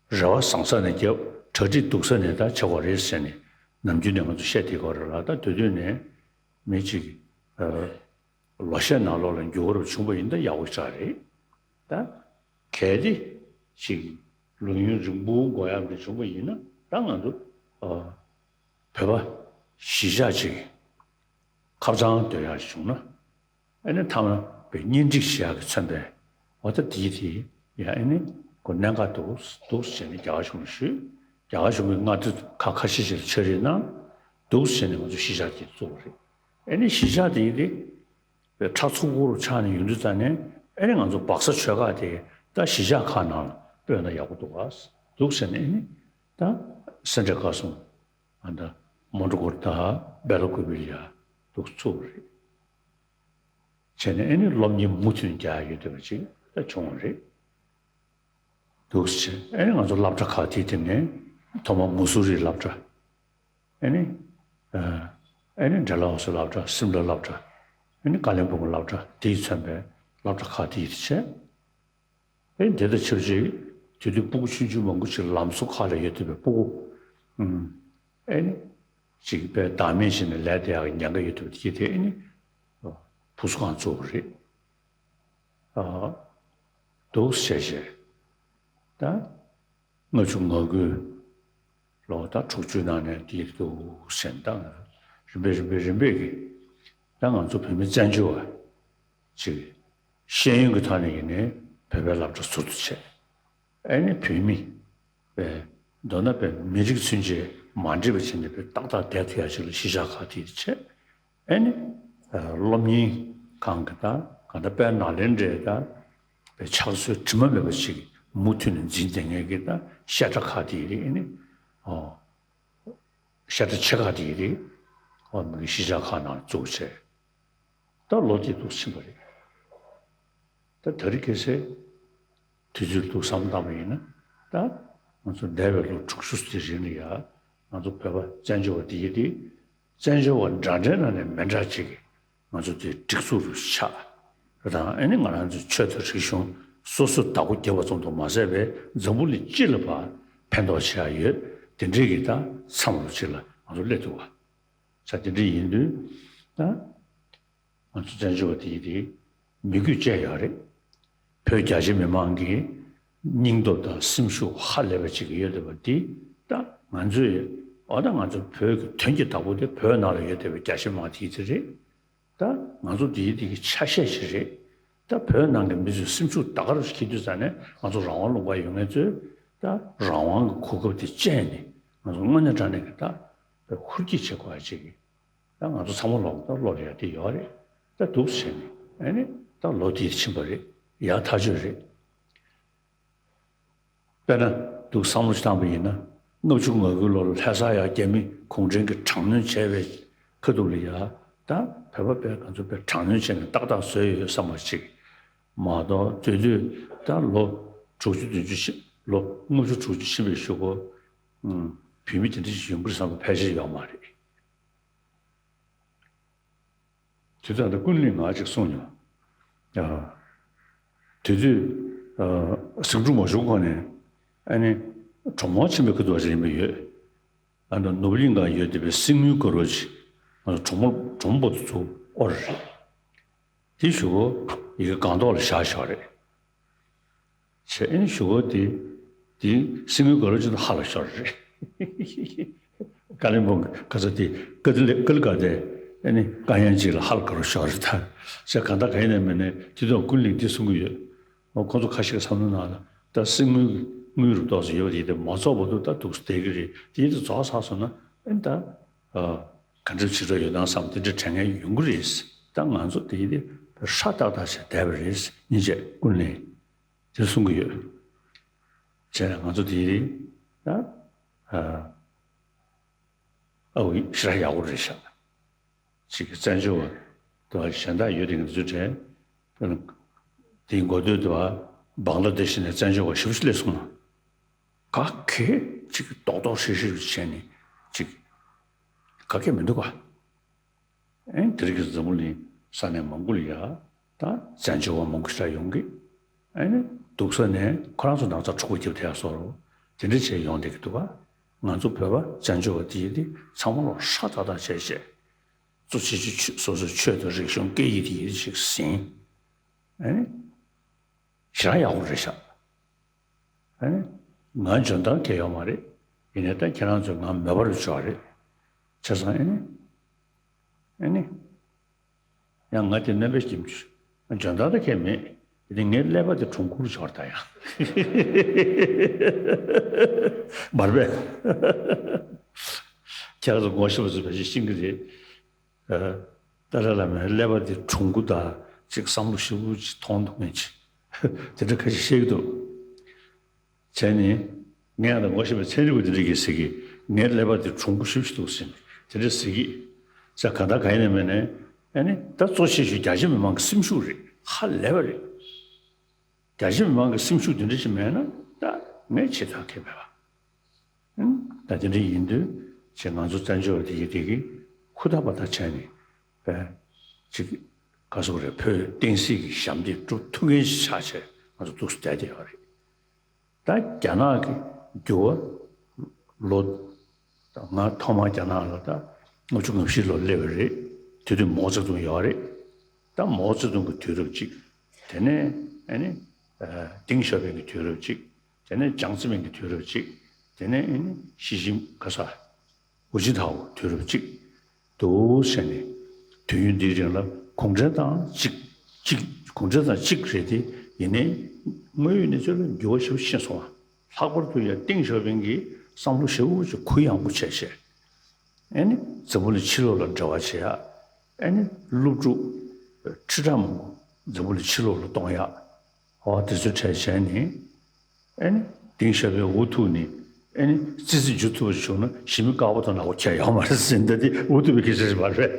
རེ་བ་བཟང་ས་ནས་བརྒྱབ། གྲ་སྒྲིག་སྡུག་ས་ནས་ད་བྱེད་དགོས་རེད་ཟེར་ནས་ནམ་རྒྱུན་ནས་ང་ཚོ་བཤད་བསྡད་ཀྱི་ཡོད་རེད་ལ། ད་དེ་དུས་ནས་མི་གཅིག་ཨ་ལོ་ཤས་ནང་ལོགས་ལ་འགྱུར་བ་རབ་བྱུང་པ་ཡིན་ན་ད་ཡག་པོ་ཞེ་དྲག་རེད། ད་གལ་ཏེ་ཅིག་ལོ་ཡུན་རིང་པོ་འགོར་ཡག་འདྲ་བྱུང་པ་ཡིན་ན། ད་ང་ཚོ་ཨ་བོད་པ་གཞིས་ཆགས་ཅིག་ཁ་བྱང་སྡོད་ཡག་བྱུང་ན། ཨ་ནི་མཐའ་མ་པའི་གཉེན་སྒྲིག་བྱེད་ཡག་གི་མཚོན་པའི་འོ་ད་དེའི་དེ་ཡང་ཨ་ནི་ཁོ་གནད་འགག་འདུག་འདུག་ཟེར་ནས་རྒྱ་གར་གཞུང་ལ་ཞུས། རྒྱ་གར་གཞུང་གིས་མངའ་སྡེ་ཁག་ཁ་ཤས་ཤིག་ལ་ཕྱག་བྲིས་གནང་། འདུག་ཟེར་ནས་ང་ཚོ་གཞིས་ཆགས་དེ་བཙུགས་པ་རེད། ཨ་ནི་གཞིས་ཆགས་དེའི་དེ་པའི་ཁྲ་ཚོམ་སྐོར་ཆགས་ནས་ཡོང་དུས་ཙ་ནས། ཨ་ནི་ང་ཚོ་སྦག་ས་ཆོལ་ཁ་དེ་ད་གཞིས་ཆགས་ཁག་ནང་ལ་སྤོས་ན་ཡག་པོ་འདུག་ག་འདུག་ཟེར་ནས། ཨ་ནི་ད་སེ་འབྲས་དགའ་གསུམ། ཨ་ད་མོན་གྷོ་དང་སྦེལ་ཀོབ་ལ་ཡ་འདུག་ཚུགས་པ་རེད། བྱས་ནས་ཨ་ནི་སློབ་གཉེར་མུ་མཐུད་རྒྱག་ཡོད་བསྡད་པ་ཅིག་ད་བྱུང་བ་རེད། འདུག་སེ་བྱས། ཨ་ནི་ང་ཚོ་སློབ་གྲྭ་ཁག་དེའི་སྟེང་ནས་ཐོག་མར་མུ་སུ་རིའི་སློབ་གྲྭ། ཨ་ནི་ཨ་ཨ་ནི་ཌལ་ཧོ་སི་སློབ་གྲྭ། སིམ་ལ་སློབ་གྲྭ། ཨ་ནི་ཀ་ལིམ་པོང་སློབ་གྲྭ། དེས་མཚོན་པའི་སློབ་གྲྭ་ཁག་དེའི་དེ་བྱས། ཨེ་དེ་དང་ཆབས་ཅིག་དེ་དུས་སྤུ་གུ་ཆུང་ཆུང་མང་པོ་ཅིག་ལམ་བཟོ་ཁག་ལ་ཡོད་བསྡད་པའི་སྤུ་གུ། ཨུམ། ཨེ་ནི་ཅིག་དཔེ་བདག་མེད་བྱས་ནས་ལས་དེ་ཡག་གི་ཉེན་ཁ་ཡོད་བསྡད་པ་དེ་དེ་ཨེ་ནི་བུ་གསོ་ཁང་བཙུགས་པ་རེད། ཨ་འདུག་སེ་བྱས་བྱས། ད་ལྔ་བཅུ་ང་དགུའི་ལོ་ད་དྲུག་ཅུའི་ནང་ནས་དེ་འདུག་སེ། ད་རིམ་པས་རིམ་པས་རིམ་པས་ཀྱིས་ད་ང་ཚོ་བོད་མི་བཙན་བྱོལ་བ་ཅིག་ཤེས་ཡོན་གྱི་ཐོག་ནས་ཡིན་ནའི་བོད་པའི་སློབ་གྲྭ་ཟུར་དུ་བྱས། ཨེ་ནི་བོད་མི་པའི་མདོར་ན་པའི་མི་རིགས་ཚུན་ཆད་མ་འདྲེས་པ་བྱས་ནས་པའི་ཏག་ཏག་བསྡད་ཐུབ་ཡག་ཅིག་ལ་གཞིས་ཆགས་ཁག་དེ་བྱས། ཨེ་ནི་ཨ་སློབ་གཉེར་ཁང་གི་ད་གང་ལྟར་དཔལ་ནཱ་ལེནྡྲའི་ད་པའི་ཕྱག་སྲོལ་དྲི་མ་མེད་པ་ཞིག་མུ་མཐུད་ནས་འཛིན་བསྡད་མཁན་གྱི་ད་བཤད་གྲྭ་ཁག་དེ་ཡིན། ཨེ་ནི་ཨོ་བཤད་གྲྭ་ཆེ་ཁག་དེ་ཡིན། ཨོ་མི་གི་གཞིས་ཆགས་ཁག་ནང་བཙུགས་བྱས། ད་ལོ་དེ་འདུག་ཕྱིན་པ་རེད། ད་ད་རེས་ཁ་སང་དུས་ཚོད་འདུག་བསམ་བཏང་པ་ཡིན་ན། ད་ང་ཚོ་འདས་པའི་ལོ་དྲུག་ཅུ་དེ་རིང་ལ་ཡ་ང་ཚོ་བོད་པ་བཙན་བྱོལ་བ་དེ་ཡི་དེ་བཙན་བྱོལ་བ་འདྲ་འདྲའི་ནང་ནས་མི་འདྲ་ཅིག་གི་ང་ཚོ་དེ་སྒྲིག་འཛུགས་རུ་ཆགས། དང་ཨ་ནི་ང་རང་ཚོའི་ཆོས་དང་རིག་གཞུང་སོ་སོ་བདག་པོ་རྒྱབ་པ་ཙམ་དུ་མ་ཟད་པའི་འཛམ་བུ་གླིང་སྤྱི་ལ་ཕར་ཕན་ཐོགས་བྱེད་ཡ་ཡོད། དེ་འདྲའི་གི་ད་མཚམས་རུ་ཅིག་ལ་ང་ཚོ་སླེབས་འདུག་བ། ས་དེ་འདྲ་ཡིན་དུས་ད་ང་ཚོ་བཙན་བྱོལ་བ་དེ་ཡི་དེ་མི་རྒྱུད་བཅས་ཡོད་རེད། བོད་རྒྱ་ཆེ་མི་མང་གི་སྙིང་སྟོབས་དང་སེམས་ཤུགས་ཧ་ལས་པ་ཅིག་ཡོད་བསྡད་པ་འདི། ད་ང་ཚོས་འོ་ད་ང་ཚོ་བོད་ཀྱི་དོན་གྱི་བདག་པོ་དེ་བོད་ནང་ལ་ཡོད་བསྡད་པའི་རྒྱ་ཆེ་མི་མང་དེ་ཡི་དེ་རེད། ད་ང་ཚོ་དེ་ཡི་དེ་གི་ཆ་ཤས་ཤིག་རེད། ད་བོད་ནང་གི་མི་ཚོས་སེམས་ཤུགས་ད་ག་རུ་འཁྱེར་དུས་ཙ་ནས་ང་ཚོ་རང་དབང་ལུང་པར་ཡོད་མཁན་ཚོས་ད་རང་དབང་གི་གོ་སྐབས་དེ་སྤྱད་ནས་ང་ཚོ་དངོས་གནས་དྲང་གནས་ཀྱི་ད་ཧུར་སྐྱེད་བྱེད་དགོས་ཡ་ཅིག་གི། ད་ང་ཚོ་ཚང་མ་ལོག་ད་ལོག་ཡ་དེ་ཡོད་རེད། ད་འདུག་བྱས་ནས་ཨ་ནི་ད་ལོ་དེ་ཕྱིན་པ་རེད། ཡག་ཐག་ཆོད་རེད། དཔེར་ན་འདུག་བསམ་བློ་ཞིག་བཏང་པ་ཡིན་ན། ལྔ་བཅུ་ང་དགུའི་ལོ་ལ་ལྷ་ས་ཡ་རྒྱ་མི་གུང་ཁྲན་གྱིས་དྲག་གནོན་བྱས་པའི་ཁ་ཐུག་ལ་ཡ་ད་བོད་པ་དཔེ་ང་ཚོ་དཔེ་དྲག་གནོན་བྱས་ནས་ཏག་ཏག་བཟོས་ཡོད་བསམ་པ་ཅིག་མ་གཏོགས། དེ་དུས་ད་ལོ་དྲུག་ཅུ་བདུན་ཅུ་ཕྱིན། ལོ་ལྔ་བཅུ་དྲུག་ཅུ་ཕྱིན་པའི་གཞུག་གུ་བོད་མི་དེ་འདྲ་ཞིག་ཡོང་གི་རེད་བསམ་པ་ཕལ་ཆེར་ཡོད་མ་རེད། དེ་ལྟར་ད་ཀུན་གླིང་ང་ཅིག་གསུངས་མྱོང་། ཨ། དེ་དུས་ཨ་གཟིམ་དྲུང་མ་བྱུང་གོང་ནས་ཨ་ནི་གྲོ་མོ་ཆེན་པོའི་ཁ་ཐུག་ཅིག་ཡིན་པ་ཡོད། ཨ་ནི་ནོར་བུ་གླིང་ག་ཡོད་བསྡད་པའི་གསེར་དངུལ་དཀར་པོ་ཅིག་ང་ཚོ་གྲོ་མོ་གྲོ་མོ་པོ་ཏི་ཚོ་དབོར་རེད། དེའི་གཞུག་གུ་ཡི་གེ་སྒང་ཏོག་ལ་བཞག་བཞག་རེད། བྱས་ཨེ་ནི་གཞུག་གུ་དེ་དེ་གསེར་དངུལ་དཀར་པོ་ཅིག་ཧ་ལ་ཤོར་རེད། ཀ་ལིམ་པོང་ག་ས་དེ་ཀ་ཏི་ལི་ཀ་ལི་ཀ་དེ་ཨེ་ནི་ཀ་ཡན་ཅིག་ལ་ཧ་ལ་དཀར་པོ་ཤོར་རེད། ད་བྱས་གང་ལྟར་ག་ཡིན་ནའི་མིན་ནའི་དེ་དུས་ཀུན་གླིང་དེ་གསུང་གི་ཡོད། ཁོང་ཚོ་ཁ་ཤས་ཀྱི་བསམ་བློ་ནང་ལ་ད་གསེར་དངུལ་ དངུལ་རུ་ཏོག་ཙམ་ཡོད་པ་དེ་དེ་མ་རྫོགས་བར་དུ་ད་འདུག་སེ་བསྡད་ཀྱི་རེད། དེ་དེ་རྫོགས་ཚར་སོང་ན་ཨེ་ད་ཨ་ག་འདྲ་བྱེད་འགྲོ་ཡོད་དམ་བསམ་དེ་འདྲ་དྲན་མཁན་ཡོང་གི་རེད། ད་ང་ཚོ་དེ་དེ་ཧྲ་ཏག་ཏག་བྱས་བསྡད་པ་རེད། སྙིང་རྗེ་ཀུན་ལེགས་དེ་གསུང་གི་ཡོད། བྱས་ན་ང་ཚོ་དེ་ད་ཨ་ཨ་འོ་ཞེ་དྲག་ཡག་པོ་རེད་ཤག་ཅིག་བཙན་བྱོལ་བ་དུ་བ་གཞན་དག་ཡོད་དེ་ང་ཚོའི་གྲས་དེའི་འགོ་སྟོད་དུ་བ་བང་ལ་དེ་བཞིན་ནས་བཙན་བྱོལ་བ་ཞེ་པོ་ཅིག་སླེབས་སོང་ན་ག་གེ་ཅིག་རྡོག་རྡོག་ཧྲིལ་ཧྲིལ་བྱས་ནས་ཅིག་ག་གེ་མི་འདུག་ག་ཨེ་དེ་རིང་གི་འཛམ་བུ་གླིང་ས་གནས་མང་པོ་ལ་ཡ་ད་བཙན་བྱོལ་བ་མང་པོ་ཞིག་ཡོང་གི་ཨེ་ནི་འདུག་ས་ནས་ཁོ་རང་ཚོ་ནང་ཚ་འཁྲུག་པ་རྒྱབ་དེ་ཡ་སོགས་རོ་དེ་འདྲ་བྱས་ཡོང་བསྡད་ཀྱི་འདུག་ག་ང་ཚོ་བོད་པ་བཙན་བྱོལ་བ་དེ་ཡི་དེ་ཚང་མ་ལོ་ཧྲ་ཏག་ཏག་བྱས་བྱས། གཙོ་ཆེ་ཆུ་ཆུ་སོ་སོའི་ཆོས་དང་རིག་གཞུང་སྐད་ཡིག་དེ་ཡིན་ཞིག་ཟིན། ཨ་ནི། ཞེ་དྲག་ཡག་པོ་རེད་ཤག་ཨ་ནི། ང་འཇོན་ཐང་གང་ཡོད་མ་རེད། ཡིན་ནའི་ད་ཁྱེད་རང་ཚོས་ང་མོས་པ་རུ་བྱོས་རེད། བྱས་ཙང་ཨ་ནི། ཨ་ནི། ཡང་ང་དེ་རྣམ་པའི་སྐྱིད་འཇོན་ཐང་ད་གང་མེད། དེ་ངའི་ཀླད་པ་དེ་གྲུང་ཁུར་བྱོས་ད་ཡང་། མར་པས། ཁྱེད་རང་ཚོ་ངོ་ཤེས་པ་ཚོས་ཕལ་ཆེར་ཤེས་ཀྱི་རེད། ཏཱ་ལའི་བླ་མའི་ཀླད་པ་དེ་གྲུང་པོ་དང་ཅིག་བསམ་བློ་ཞིབ་པོ་ཅིག་ཐོངས་འདུག་མཁན་ཅིག་དེ་འདྲ་ཁ་ཤས་བཤད་ཀྱི་འདུག་བྱས་ནས་ངས་ཨ་ད་ངོ་ཤེས་པའི་ཚན་རིག་པ་དེ་འདྲ་གིས་ཟེར་གི་ངའི་ཀླད་པ་དེ་གྲུང་པོ་ཞིབ་ཞིག་འདུག་ཟེར་ནས་དེ་འདྲ་ཟེར་གི་ས་ག་ད་ག་ཡིན་ནས་མེད་ནས་ཨ་ནི་ད་གཙོ་ཆེ་ཤོས་རྒྱ་ཆེ་མི་མང་གི་སེམས་ཤུགས་རེད། ཧ་ལས་པ་རེད། རྒྱ་ཆེ་མི་མང་གི་སེམས་ཤུགས་དེ་འདྲ་ཞིག་མེད་ན་ད་ངས་བྱེད་ཐབས་གང་མེད་པ། ཨང་། ད་དེ་འདྲ་ཡིན་དུས་ཅེས་ང་ཚོ་བཙན་བྱོལ་བ་དེ་གི་དེ་གི་ཧུར་ཐག་པ་ཐག་བྱས་ནས་བས་ཅིག་ག་སོག་རེད་བོད་བསྟན་སྲིད་ཀྱི་ཞབས་འདེགས་སྒྲུབ་ཐུབ་མཁན་ཞིག་ཆགས་བྱས་ང་ཚོ་འདུག་སེ་བསྡད་བསྡད་ཡོད་རེད། ད་རྒྱ་ནག་གི་འགྱུར་བ་ལོ་ང་ཐོག་མར་རྒྱ་ནག་ལ་ད་ལྔ་བཅུ་ང་བཞི་ལོ་སླེབས་པ་རེད། དེ་དུས་མའོ་ཙེ་ཏུང་ཡོད་རེད། ད་མའོ་ཙེ་ཏུང་གི་དུས་རབས་གཅིག་དེ་ནས་ཨ་ནི་ཏེང་ཞའོ་ཕིང་གི་དུས་རབས་གཅིག་དེ་ནས་ཅང་ཙེ་མིན་གྱི་དུས་རབས་གཅིག་དེ་ནས་ཨ་ནི་ཞི་ཅིན་ག་ས་ཧུ་ཅིན་ཐའོ་དུས་རབས་གཅིག་འདུག་བྱས་ནས་དུས་ཡུན་འདིའི་རིང་ལ་གུང་ཁྲན་ཏང་གཅིག་གཅིག་གུང་ཁྲན་ཏང་གཅིག་རེད་དེ་ཡིན་ནའི་དངོས་ཡོད་གནས་ཚུལ་ལ་འགྱུར་བ་ཞེ་པོ་ཕྱིན་སོང་བ། ལྷག་པར་དུ་ཡང་ཏེང་ཞའོ་ཕིང་གིས་བསམ་བློ་ཞེ་པོ་ཅིག་གུ་ཡངས་པོ་བྱས་བྱས་ཨ་ནི་འཛམ་བུ་གླིང་ཕྱི་ལོགས་ལ་འབྲེལ་བ་བྱེད་ཡ་ཨ་ནི་སློབ་ཕྲུག་ཁྲི་ཕྲག་མང་པོ་འཛམ་བུ་གླིང་ཕྱི་ལོགས་ལ་གཏོང་ཡ། ཨོ་དེ་ཚོ་གྲས་བྱས་ནས། ཨེ་ནི། ཏེང་ཞའོ་ཕིང་འུ་ཐུག་ནས། ཨེ་ནི། ཙི་ཙི་འཇུ་ཐུབ་པ་བྱུང་ན་ཞི་མི་དཀར་པོ་དང་ནག་པོ་ཁྱད་ཡོད་མ་རེད་ཟེར་འདི་དེ་འུ་ཐུག་པའི་སྐད་ཆ་ཞིག་མ་རེད།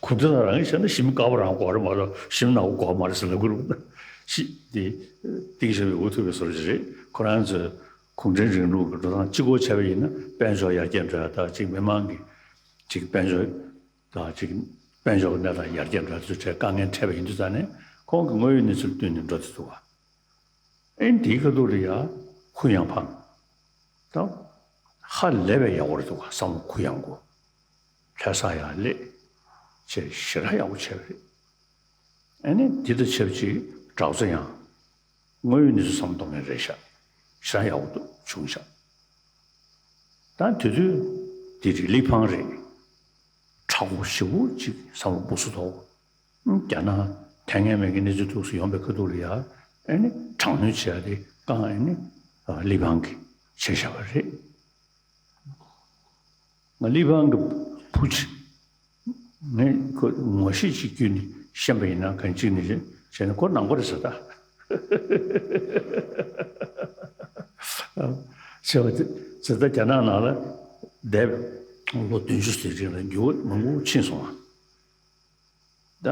གུང་ཁྲན་ཏང་རང་གིས་བཤད་ན་ཞི་མི་དཀར་པོ་རང་དགོས་རེད་མ་གཏོགས་ཞི་མི་ནག་པོ་དགོས་མ་རེད་ཟེར་ལབ་ཀྱི་རེད། ཤི། དེ། ཏེང་ཞའོ་ཕིང་འུ་ཐུག་པའི་བཟོ་འདྲ་ཞིག་རེད། ཁོ་རང་ཚོས་གུང་ཁྲན་རིང་ལུགས་ཀྱི་འགྲོ་སྟངས་གཅིག་པོ་བྱས་པ་ཡིན་ན་དཔལ་འབྱོར་ཡར་རྒྱས་འགྲོ་ཡ་དང་གཅིག་མི་མང་གི་གཅིག་དཔལ་འབྱོར་དང་གཅིག་དཔལ་འབྱོར་གྱི་གནས་སྟངས་ཡར་རྒྱས་འགྲོ་ཡ་དེ་ཚོའི་གྲས་དཀའ་ངལ་འཕྲད་པ་ཡིན་དུས་ཙང་ནས་ཁོང་གི་དངོས་ཡོད་གནས་ཚུལ་བསྟུན་ནས་འགྲོ་དེ་འདུག་བ། ཨེ་འདིའི་ཁ་ཐུག་ལ་ཡ་གུ་ཡངས་ཕང་། ད་ཧ་ལས་པའི་ཡག་པོ་རེད་འདུག་བསམ་བློ་གུ་ཡངས་གུ། ལྷ་ས་ཡར་སླེབས། ཅེས་ཞེ་དྲག་ཡག་པོ་བྱས་པ་རེད། ཨེ་ནི་འདི་དང་ཆབས་ཅིག་གྲྭ་ཚང་ཡང་དངོས་ཡོད་གནས་ཚུལ་བསམ་གཏོང་མཁན་རེད་ཤག་ཞེ་དྲག་ཡག་པོ་འདུག་བྱུང་ཤག་ད་དེ་དུས་དེ་རིང་ལི་ཕང་རེད། དྲག་པོ་ཞེ་པོ་ཅིག་བསམ་བློ་སྦུ་སུ་ཐོག་རྒྱ་ནག་ཐད་ངན་མེད་ཀྱི་གནས་ཚུལ་ཐུགས་སུ་ཡོང་པའི་ཁ་ཐུག་ལ་ཡ་ཨེ་ནི་དྲག་གནོན་བྱེད་ཡ་དེ་རྐང་ཨེ་ནི་ལི་ཕང་གིས་བྱས་བཞག་པ་རེད། ང་ལི་ཕང་གི་བུ་ཅིག་ངས་ཁོ་ངོ་ཤེས་ཅིག་བརྒྱུད་ནས་ཤེས་པ་ཡིན་ན་གང་ཅིག་ནས་བྱས་ན་ཁོ་ནང་པ་རེད་ཟེར་ད། བྱས་པ་དེ་ཟེར་ད་རྒྱ་ནག་ནང་ལ་འདས་ལོ་བདུན་ཅུ་ཙམ་རིང་ལ་འགྱུར་བ་མང་པོ་ཕྱིན་སོང་བ། ད་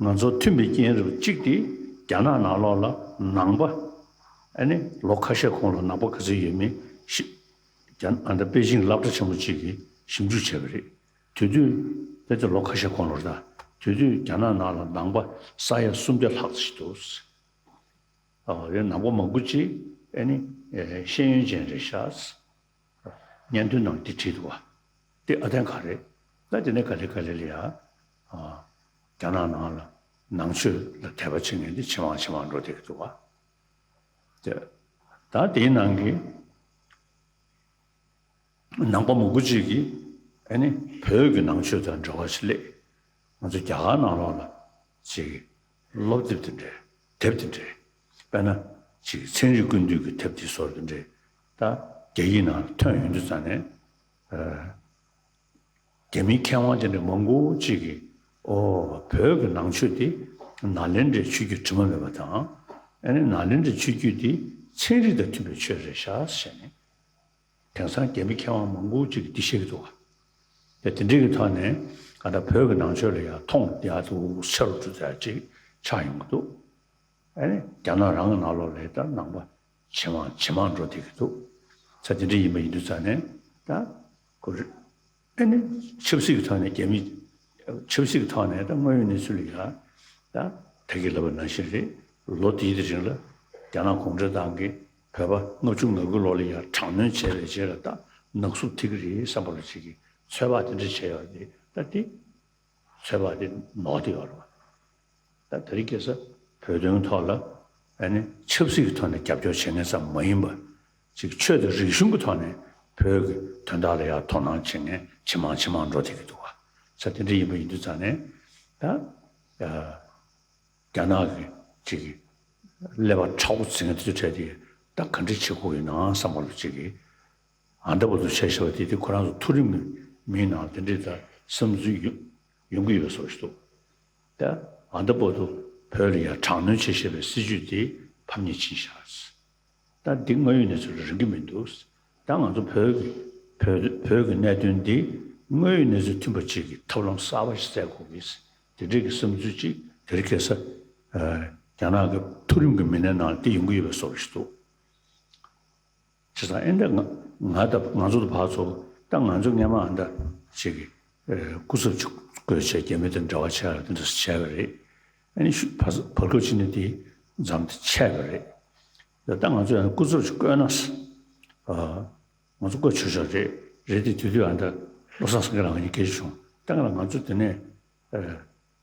ང་ཚོ་མཐུན་པའི་རྐྱེན་རེད་པ་གཅིག་དེ་རྒྱ་ནག་ནང་ལོགས་ལ་ནང་པ་ཨ་ནི་ལོ་ཁ་ཤས་གོང་ལ་ནང་པ་ག་ཚོད་ཡོད་མེད་ཤི་རྒྱ་ཨ་ད་པེ་ཅིང་སློབ་གྲྭ་ཆེན་མོ་གཅིག་གིས་ཞིབ་འཇུག་བྱས་པ་རེད། དེ་དུས་ད་ལྟ་ལོ་ཁ་ཤས་གོང་ལོར་ད་དེ་དུས་རྒྱ་ནག་ནང་ལ་ནང་པ་ས་ཡ་སུམ་བརྒྱ་ལྷག་ཙམ་ཞིག་འདུག་ཨ་རེད། ནང་པ་མང་པོ་ཅིག་ཨ་ནི་ཤེས་ཡོན་ཅན་རེད་ཤག་སྙན་ཐོའི་ནང་འདི་བྲིས་འདུག་བ། འདི་ཨ་བརྟན་ག་རེད། ད་དེ་ནས་ག་ལེ་ག་ལེ་ལ་ཡ། ཨ། རྒྱ་ནག་ནང་ལ་ནང་ཆོས་ལ་དད་པ་བྱེད་མཁན་འདི་ཇེ་མང་ཇེ་མང་འགྲོ་བསྡད་ཀྱི་འདུག་བ། དེ། ད་དེའི་ནང་གི་ནང་པ་མང་པོ་ཅིག་གིས་ཨ་ནི་བོད་ཀྱི་ནང་ཆོས་དང་འབྲེལ་བ་ཞིག་སླེབས། ང་ཚོ་རྒྱ་གར་ནང་ལོགས་ལ་ཅིག་སློབ་དེབ་དེ་འདྲའི་དེབ་དེ་འདྲའི་དཔེར་ན་ ཅིག་ཚན་རིག་ཀུན་བཏུས་ཀྱི་ཐབས་དེ་སོར་དེ་འདྲས་ད་རྒྱ་ཡིག་ནང་ཐོན་ཡོང་དུས་ཙང་ནས། རྒྱ་མིའི་མཁས་དབང་དེ་འདྲ་མང་པོ་ཅིག་གིས་ཨོ་བོད་ཀྱི་ནང་ཆོས་དེ་ནཱ་ལེནྡྲའི་ཆོས་བརྒྱུད་དྲི་མ་མེད་པ་དང་། ཨ་ནི་ནཱ་ལེནྡྲའི་ཆོས་བརྒྱུད་དེ་ཚན་རིག་དང་མཐུན་པའི་ཆོས་རེད་ཤག་ཟེར་ནས། དེང་སང་རྒྱ་མི་མཁས་དབང་མང་པོ་ཅིག་གིས་འདི་བཤད་ཀྱི་འདུག་ག། དེ་དེ་འདྲའི་གི་ཐོག་ནས་ག་ད་བོད་ཀྱི་ནང་ཆོས་ལ་ཡང་མཐོང་ཡག་ཏུ་ཆེ་རུ་འགྲོ་ཚད་ཅིག་ཆགས་ཡོང་གི་འདུག་ཨ་ནི་རྒྱ་ནག་རང་གི་ནང་ལོགས་ལ་ད་ནང་པ་ཇེ་མང་ཇེ་མང་འགྲོ་བསྡད་ཀྱི་འདུག་ས་དེ་འདྲ་ཡིན་པ་ཡིན་དུས་ཙང་ནས་ད་ཁོ་རེ་ཨ་ནི་ཆབ་སྲིད་ཀྱི་ཐོག་ནས་རྒྱ་མི་ཆབ་སྲིད་ཀྱི་ཐོག་ནས་ད་དངོས་ཡོད་གནས་ཚུལ་ལ་ཡ་ད་ད་གིན་ལབ་པ་ནང་བཞིན་རེད། ལོ་འདིའི་རིང་ལ་རྒྱ་ནག་གུང་ཁྲན་ཏང་གིས་བོད་པ་ལྔ་བཅུ་ང་དགུ་ལོ་ལ་ཡ་དྲག་གནོན་བྱས་པའི་རྗེས་ལ་ད་ནག་བསུབ་ཐེབས་ཀྱི་རེད་བསམ་པ་ལ་ཅིག་གིས་ཚོད་དཔག་དེ་འདྲ་བྱས་ཡོད་རེད། ད་དེ་ཚོད་དཔག་དེ་ནོར་བསྡད་ཡོད་རེད་བ། ད་དེ་རིང་ཁ་སང་བོད་དོན་ཐོག་ལ་ཨ་ནི་ཆབ་སྲིད་ཀྱི་ཐོག་ནས་རྒྱབ་སྐྱོར་བྱེད་མཁན་ཙམ་མ་ཡིན་པ། ཅིག་ཆོས་དང་རིག་གཞུང་གི་ཐོག་ནས་བོད་ཀྱི་དོན་དག་ལ་ཡང་དོ་སྣང་བྱེད་མཁན་ཇེ་མང་ཇེ་མང་འགྲོ་བསྡད་ཀྱི་འདུག་བ། ས་དེ་འདྲ་ཡིན་པ་ཡིན་དུས་ཙང་ནས་ད་རྒྱ་ནག་གི་ཅིག་གི་ཀླད་པ་ཁྲ་བོ་འཛིན་མཁན་དེ་ཚོ་གྲས་དེ་ད་ག་འདྲ་བྱེད་དགོས་ཡིན་ནམ་བསམ་པ་ལ་ཅིག་གི་ཨ་ད་བར་དུ་བྱས་བཞག་པ་དེ་དེ་ཁོ་རང་ཚོ་མཐོ་རིམ་གྱི་མིའི་ནང་དེ་འདྲའི་ད་བསམ་ཚུལ་ཡོང་ཡོང་གི་ཡོད་པའི་བཟོ་ཞིག་འདུག་ད་ཨ་ད་བར་དུ་བོད་ལ་ཡང་དྲག་གནོན་བྱེད་བཞིན་པའི་སྲིད་བྱུས་དེ་ཕམ་ཉེས་ཕྱིན་བཞག་ད་འདི་དངོས་ཡོད་གནས་ཚུལ་ལ་རིང་གི་མི་འདུག་ད་ང་ཚོ་བོད་ཀྱི་བོད་བོད་ཀྱི་གནད་དོན་འདི་དངོས་ཡོད་གནས་ཚུལ་མཐུན་པ་ཅིག་གི་ཐབས་ལམ་གསར་པ་ཞིག་བཙལ་དགོས་ཀྱི། དེ་འདྲའི་གི་བསམ་ཚུལ་ཅིག་དེ་རིང་ཁ་སང་རྒྱ་ནག་གི་མཐོ་རིམ་གྱི་མི་སྣའི་ནང་ལ་འདི་ཡོང་གི་ཡོད་པའི་བཟོ་འདྲ་ཞིག་འདུག་བྱས་ཙང་ཨེ་འདྲ་ང་ང་ད་ང་ཚོ་ད་ཕར་ཚུར་ད་ང་ཚོ་སྔོན་མ་ཨ་འདྲ་ཅིག་གི་སྐུ་ཚབ་ཅིག་བསྐོས་བྱས་རྒྱ་མི་དང་འབྲེལ་བ་བྱས་ལ་དེ་འདྲ་བྱས་པ་རེད། ཨ་ནི་ཤུ་བར་བར་སྐབས་ཅིག་ནས་དེ་མཚམས་དེ་ཆད་པ་རེད། ད་ལྟ་ང་ཚོ་ཡང་སྐུ་ཚབ་ཅིག་བསྐོས་ན་ཨ་ང་ཚོ་བསྐོས་ཆོག་ཆོག་རེད། རེད་དེ་དུས་དུས་ཨ་འདྲ་བློ་བཟང་སེང་གེ་ལགས་ང་གཉིས་སྐད་ཆ་བྱུང་ད་ག་ལ་ང་ཚོ་དེ་ནས་ཨ་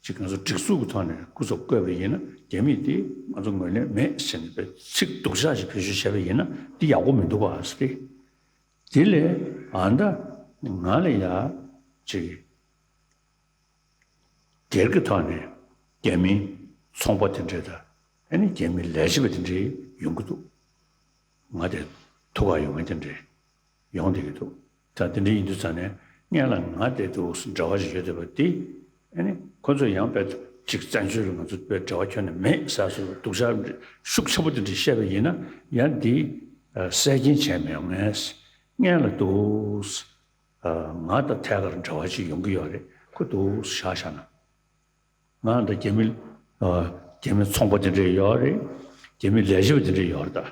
ཅིག་ང་ཚོ་སྒྲིག་འཛུགས་ཀྱི་ཐོག་ནས་སྐུ་ཚབ་བསྐོས་པ་ཡིན་ན་རྒྱ་མིས་དེ་ང་ཚོ་ངོས་ལེན་མེད་ཟེར་ནས་པའི་ཚིག་སྡུག་ཅག་ཅིག་བེད་སྤྱོད་བྱས་པ་ཡིན་ན་འདི་ཡག་པོ་མི་འདུག་ག་ཟེར་ཏེ། དེ་ལས་ཨ་འདྲ་ང་ལ་ཡ་ཅིག་སྒེར་གྱི་ཐོག་ནས་རྒྱ་མིའི་ཚོང་པ་དེ་འདྲས་དང་ཨ་ནི་རྒྱ་མིའི་ལས་བྱེད་པ་དེ་འདྲས་ཡོང་གི་འདུག་ང་དེ་ཐུག་ག་ཡོང་མཁན་དེ་འདྲས་ཡོང་བསྡད་ཀྱི་འདུག་ད་དེ་འདྲ་ཡིན་དུས་ཙང་ནས་སྔོན་ལ་ང་དེ་འདུག་འབྲེལ་བ་ཞིག་ཡོད་བསྡད་པ་དེ་ཨ་ནི་ཁོ་ཚོ་ཡང་དཔེ་ཅིག་བཙན་བྱོལ་ལ་ང་ཚོ་དཔེ་འབྲེལ་བ་ཁྱོན་ནས་མེད་ཟེར་སོ་སྡུག་ཅག་ཤུགས་ཆེན་པོ་དེ་འདྲ་བཤད་པ་ཡིན་ན་ཡང་འདི་གསལ་རྐྱེན་བྱས་མི་ཡོང་ངས་སྔོན་ལ་འདུག་ང་དང་ཐད་ཀར་འབྲེལ་བ་ཅིག་ཡོང་གི་ཡོད་རེད། ཁོ་འདུག་བཞག་བཞག་ན། ང་དང་རྒྱ་མི་ཨ་རྒྱ་མི་ཚོང་པ་དེ་འདྲས་ཡོད་རེད། རྒྱ་མི་ལས་བྱེད་པ་དེ་འདྲས་ཡོད་རེད་ད།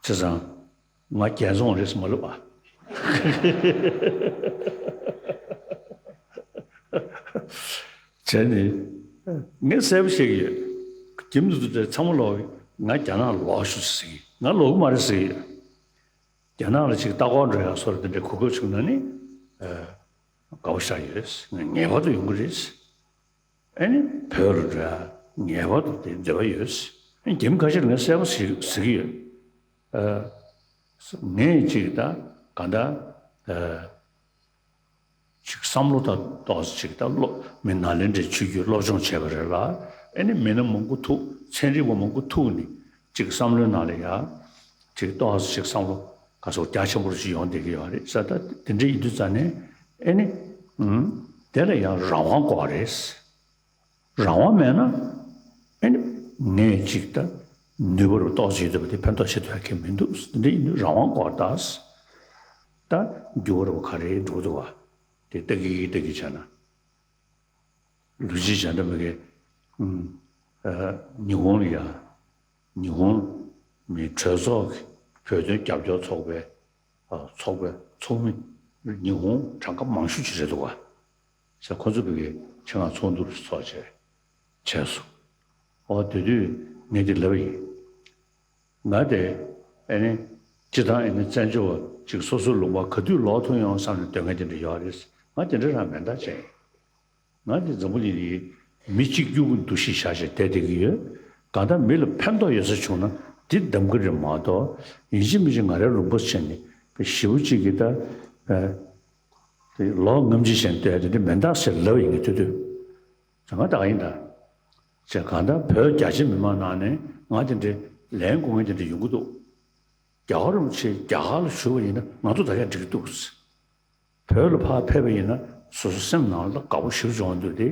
བྱས་ཙང་ང་རྒྱལ་བཙོང་རེད་ཟེར་མ་ལབ་ཨ། བྱས་ནས་ངས་གསལ་པོ་བཤད་ཀྱི་ཡོད། རྒྱ་མི་དེ་ཚོ་ཚང་མ་ལོག་གི་ང་རྒྱ་ནག་ལ་ལོག་ཤོག་ཟེར་གྱི་ང་ལོག་གི་མ་རེད་ཟེར་གྱི་ཡོད། རྒྱ་ནག་ལ་ཅིག་ལྟ་སྐོར་འགྲོ་ཡག་སོགས་དེ་འདྲའི་གོ་སྐབས་བྱུང་ན་ནི་ཨ་དགའ་པོ་ཞེ་དྲག་ཡོད། ངེས་པར་དུ་ཡོང་གི་རེད། ཨ་ནི་བོད་ལ་འགྲོ་ཡག་ངེས་པར་དུ་དེ་འདོད་པ་ཡོད། ཨ་ནི་རྒྱ་མི་ཁ་ཤས་ལ་ངས་གསལ་པོ་ཞིག་ཟེར་གྱི་ཡོད། ཨ་ངས་ཅིག་ད་ག་ད་ཨ་ཅིག་བསམ་བློ་དང་ཏོག་ཙམ་ཅིག་ད་སློབ་མི་ནཱ་ལེནྡྲའི་ཆོས་བརྒྱུད་སློབ་སྦྱོང་བྱས་པ་རེད་ལ། ཨ་ནི་མི་སྣ་མང་པོ་ཐུག་ཚན་རིག་པ་མང་པོ་ཐུག་ནས་ཅིག་བསམ་བློའི་ནང་ལ་ཡ་ཅིག་ཏོག་ཙམ་ཅིག་བསམ་བློ་ག་ཚོད་རྒྱ་ཆེན་པོ་ཅིག་ཡོང་བསྡད་ཀྱི་ཡོད་རེད་ཟེར། ད་དེ་འདྲ་ཡིན་དུས་ཙང་ནས་ཨ་ནི་ཨུམ་དེ་ལ་ཡང་རང་དབང་དགོས་རེད། རང་དབང་མེད་ན་ཨ་ནི་ངས་ཅིག་ད་ནུས་པ་རུ་ཏོག་ཙམ་ཡོད་པ་དེ་ཕན་ཐོགས་ཆེ་ཐུབ་ཡག་གི་མི་འདུག་འདི་ཡིན་དུས་རང་དབང་དགོས་ད། ད་འགྱུར་བ་རུ་ག་རེ་འགྲོ་འདུག་བ་དེ་ལྟ་གི་ལྟ་གི་བྱས་ན། ལུས་སྦྱིན་བྱས་འདྲ་མི་གི་ཨ་ཉི་ཧོང་ལ་ཡ་ཉི་ཧོང་མི་གྲོས་ཚོགས་ཀྱི་བོད་དོན་རྒྱབ་སྐྱོར་ཚོགས་པའི་ཨ་ཚོགས་པའི་ཚོགས་མི་ཉི་ཧོང་གྲངས་ཀ་མང་ཤོས་ཅིག་རེད་འདུག་བ། ཟེར་ཁོ་ཚོ་བོད་ཀྱི་ཆེད་མངགས་ཚོགས་འདུ་ཚོགས་བྱས་བྱས་སོང་། ཨོ་དེ་དུས་ངས་འདི་ལབ་པ་ཡིན། ང་དེ་ཨ་ནི་སྤྱི་བཏང་ཨ་ནི་བཙན་བྱོལ་བ་ཅིག་སོ་སོའི་ལུང་པ་ག་དུས་ལོག་ཐུབ་ཡོང་བསམ་ནས་སྡོད་མཁན་དེ་འདྲ་ཡོད་རེད། ང་དེ་འདྲ་རང་མེད་མདའ་བྱས་ཡིན། ང་དེ་འཛམ་བུ་གླིང་འདིའི་མི་གཅིག་གྱུར་གྱི་འདུ་ཤེས་བཞག་བྱས་བསྡད་བསྡད་ཀྱི་ཡོད། གང་ལྟར་མི་ལ་ཕན་ཐོགས་ཡོད་ས་བྱུང་ན་འདི་གདམ་གྱི་རེད་མ་གཏོགས་ཡིན་གཅིག་མིན་གཅིག་ང་རའི་ལུང་པ་བྱས་ནས་ཞེ་པོ་གཅིག་གིས་ད་ཨ། དེ་ལོ་ངམ་ཅི་བཞིན་ལྟོས་དེ་འདྲ་མེ་མདའ་ཟེར་ལབ་ཡིན་གྱི་ཐུ་ཐུ། ཟེར་ང་ད་ག་ཡིན་ད། ཟེར་གང་ལྟར་བོད་རྒྱ་ཆེ་མི་མང་ནང་ནས་ང་དེ་འདྲའི་ ལན་དགོས་མཁན་དེ་འདྲ་ཡོང་གི་འདུག། རྒྱལ་བ་རིན་པོ་ཆེ་རྒྱ་གར་ལ་བཞུགས་པ་ཡིན་ན་ང་ཚོ་ད་གས་འགྲིག་གི་འདུག། བོད་ལ་ཕར་ཕེབས་པ་ཡིན་ན་སོ་སོ་སེམས་ནང་ལ་དགའ་པོ་ཞེ་པོ་བྱུང་འདུག་སྟེ།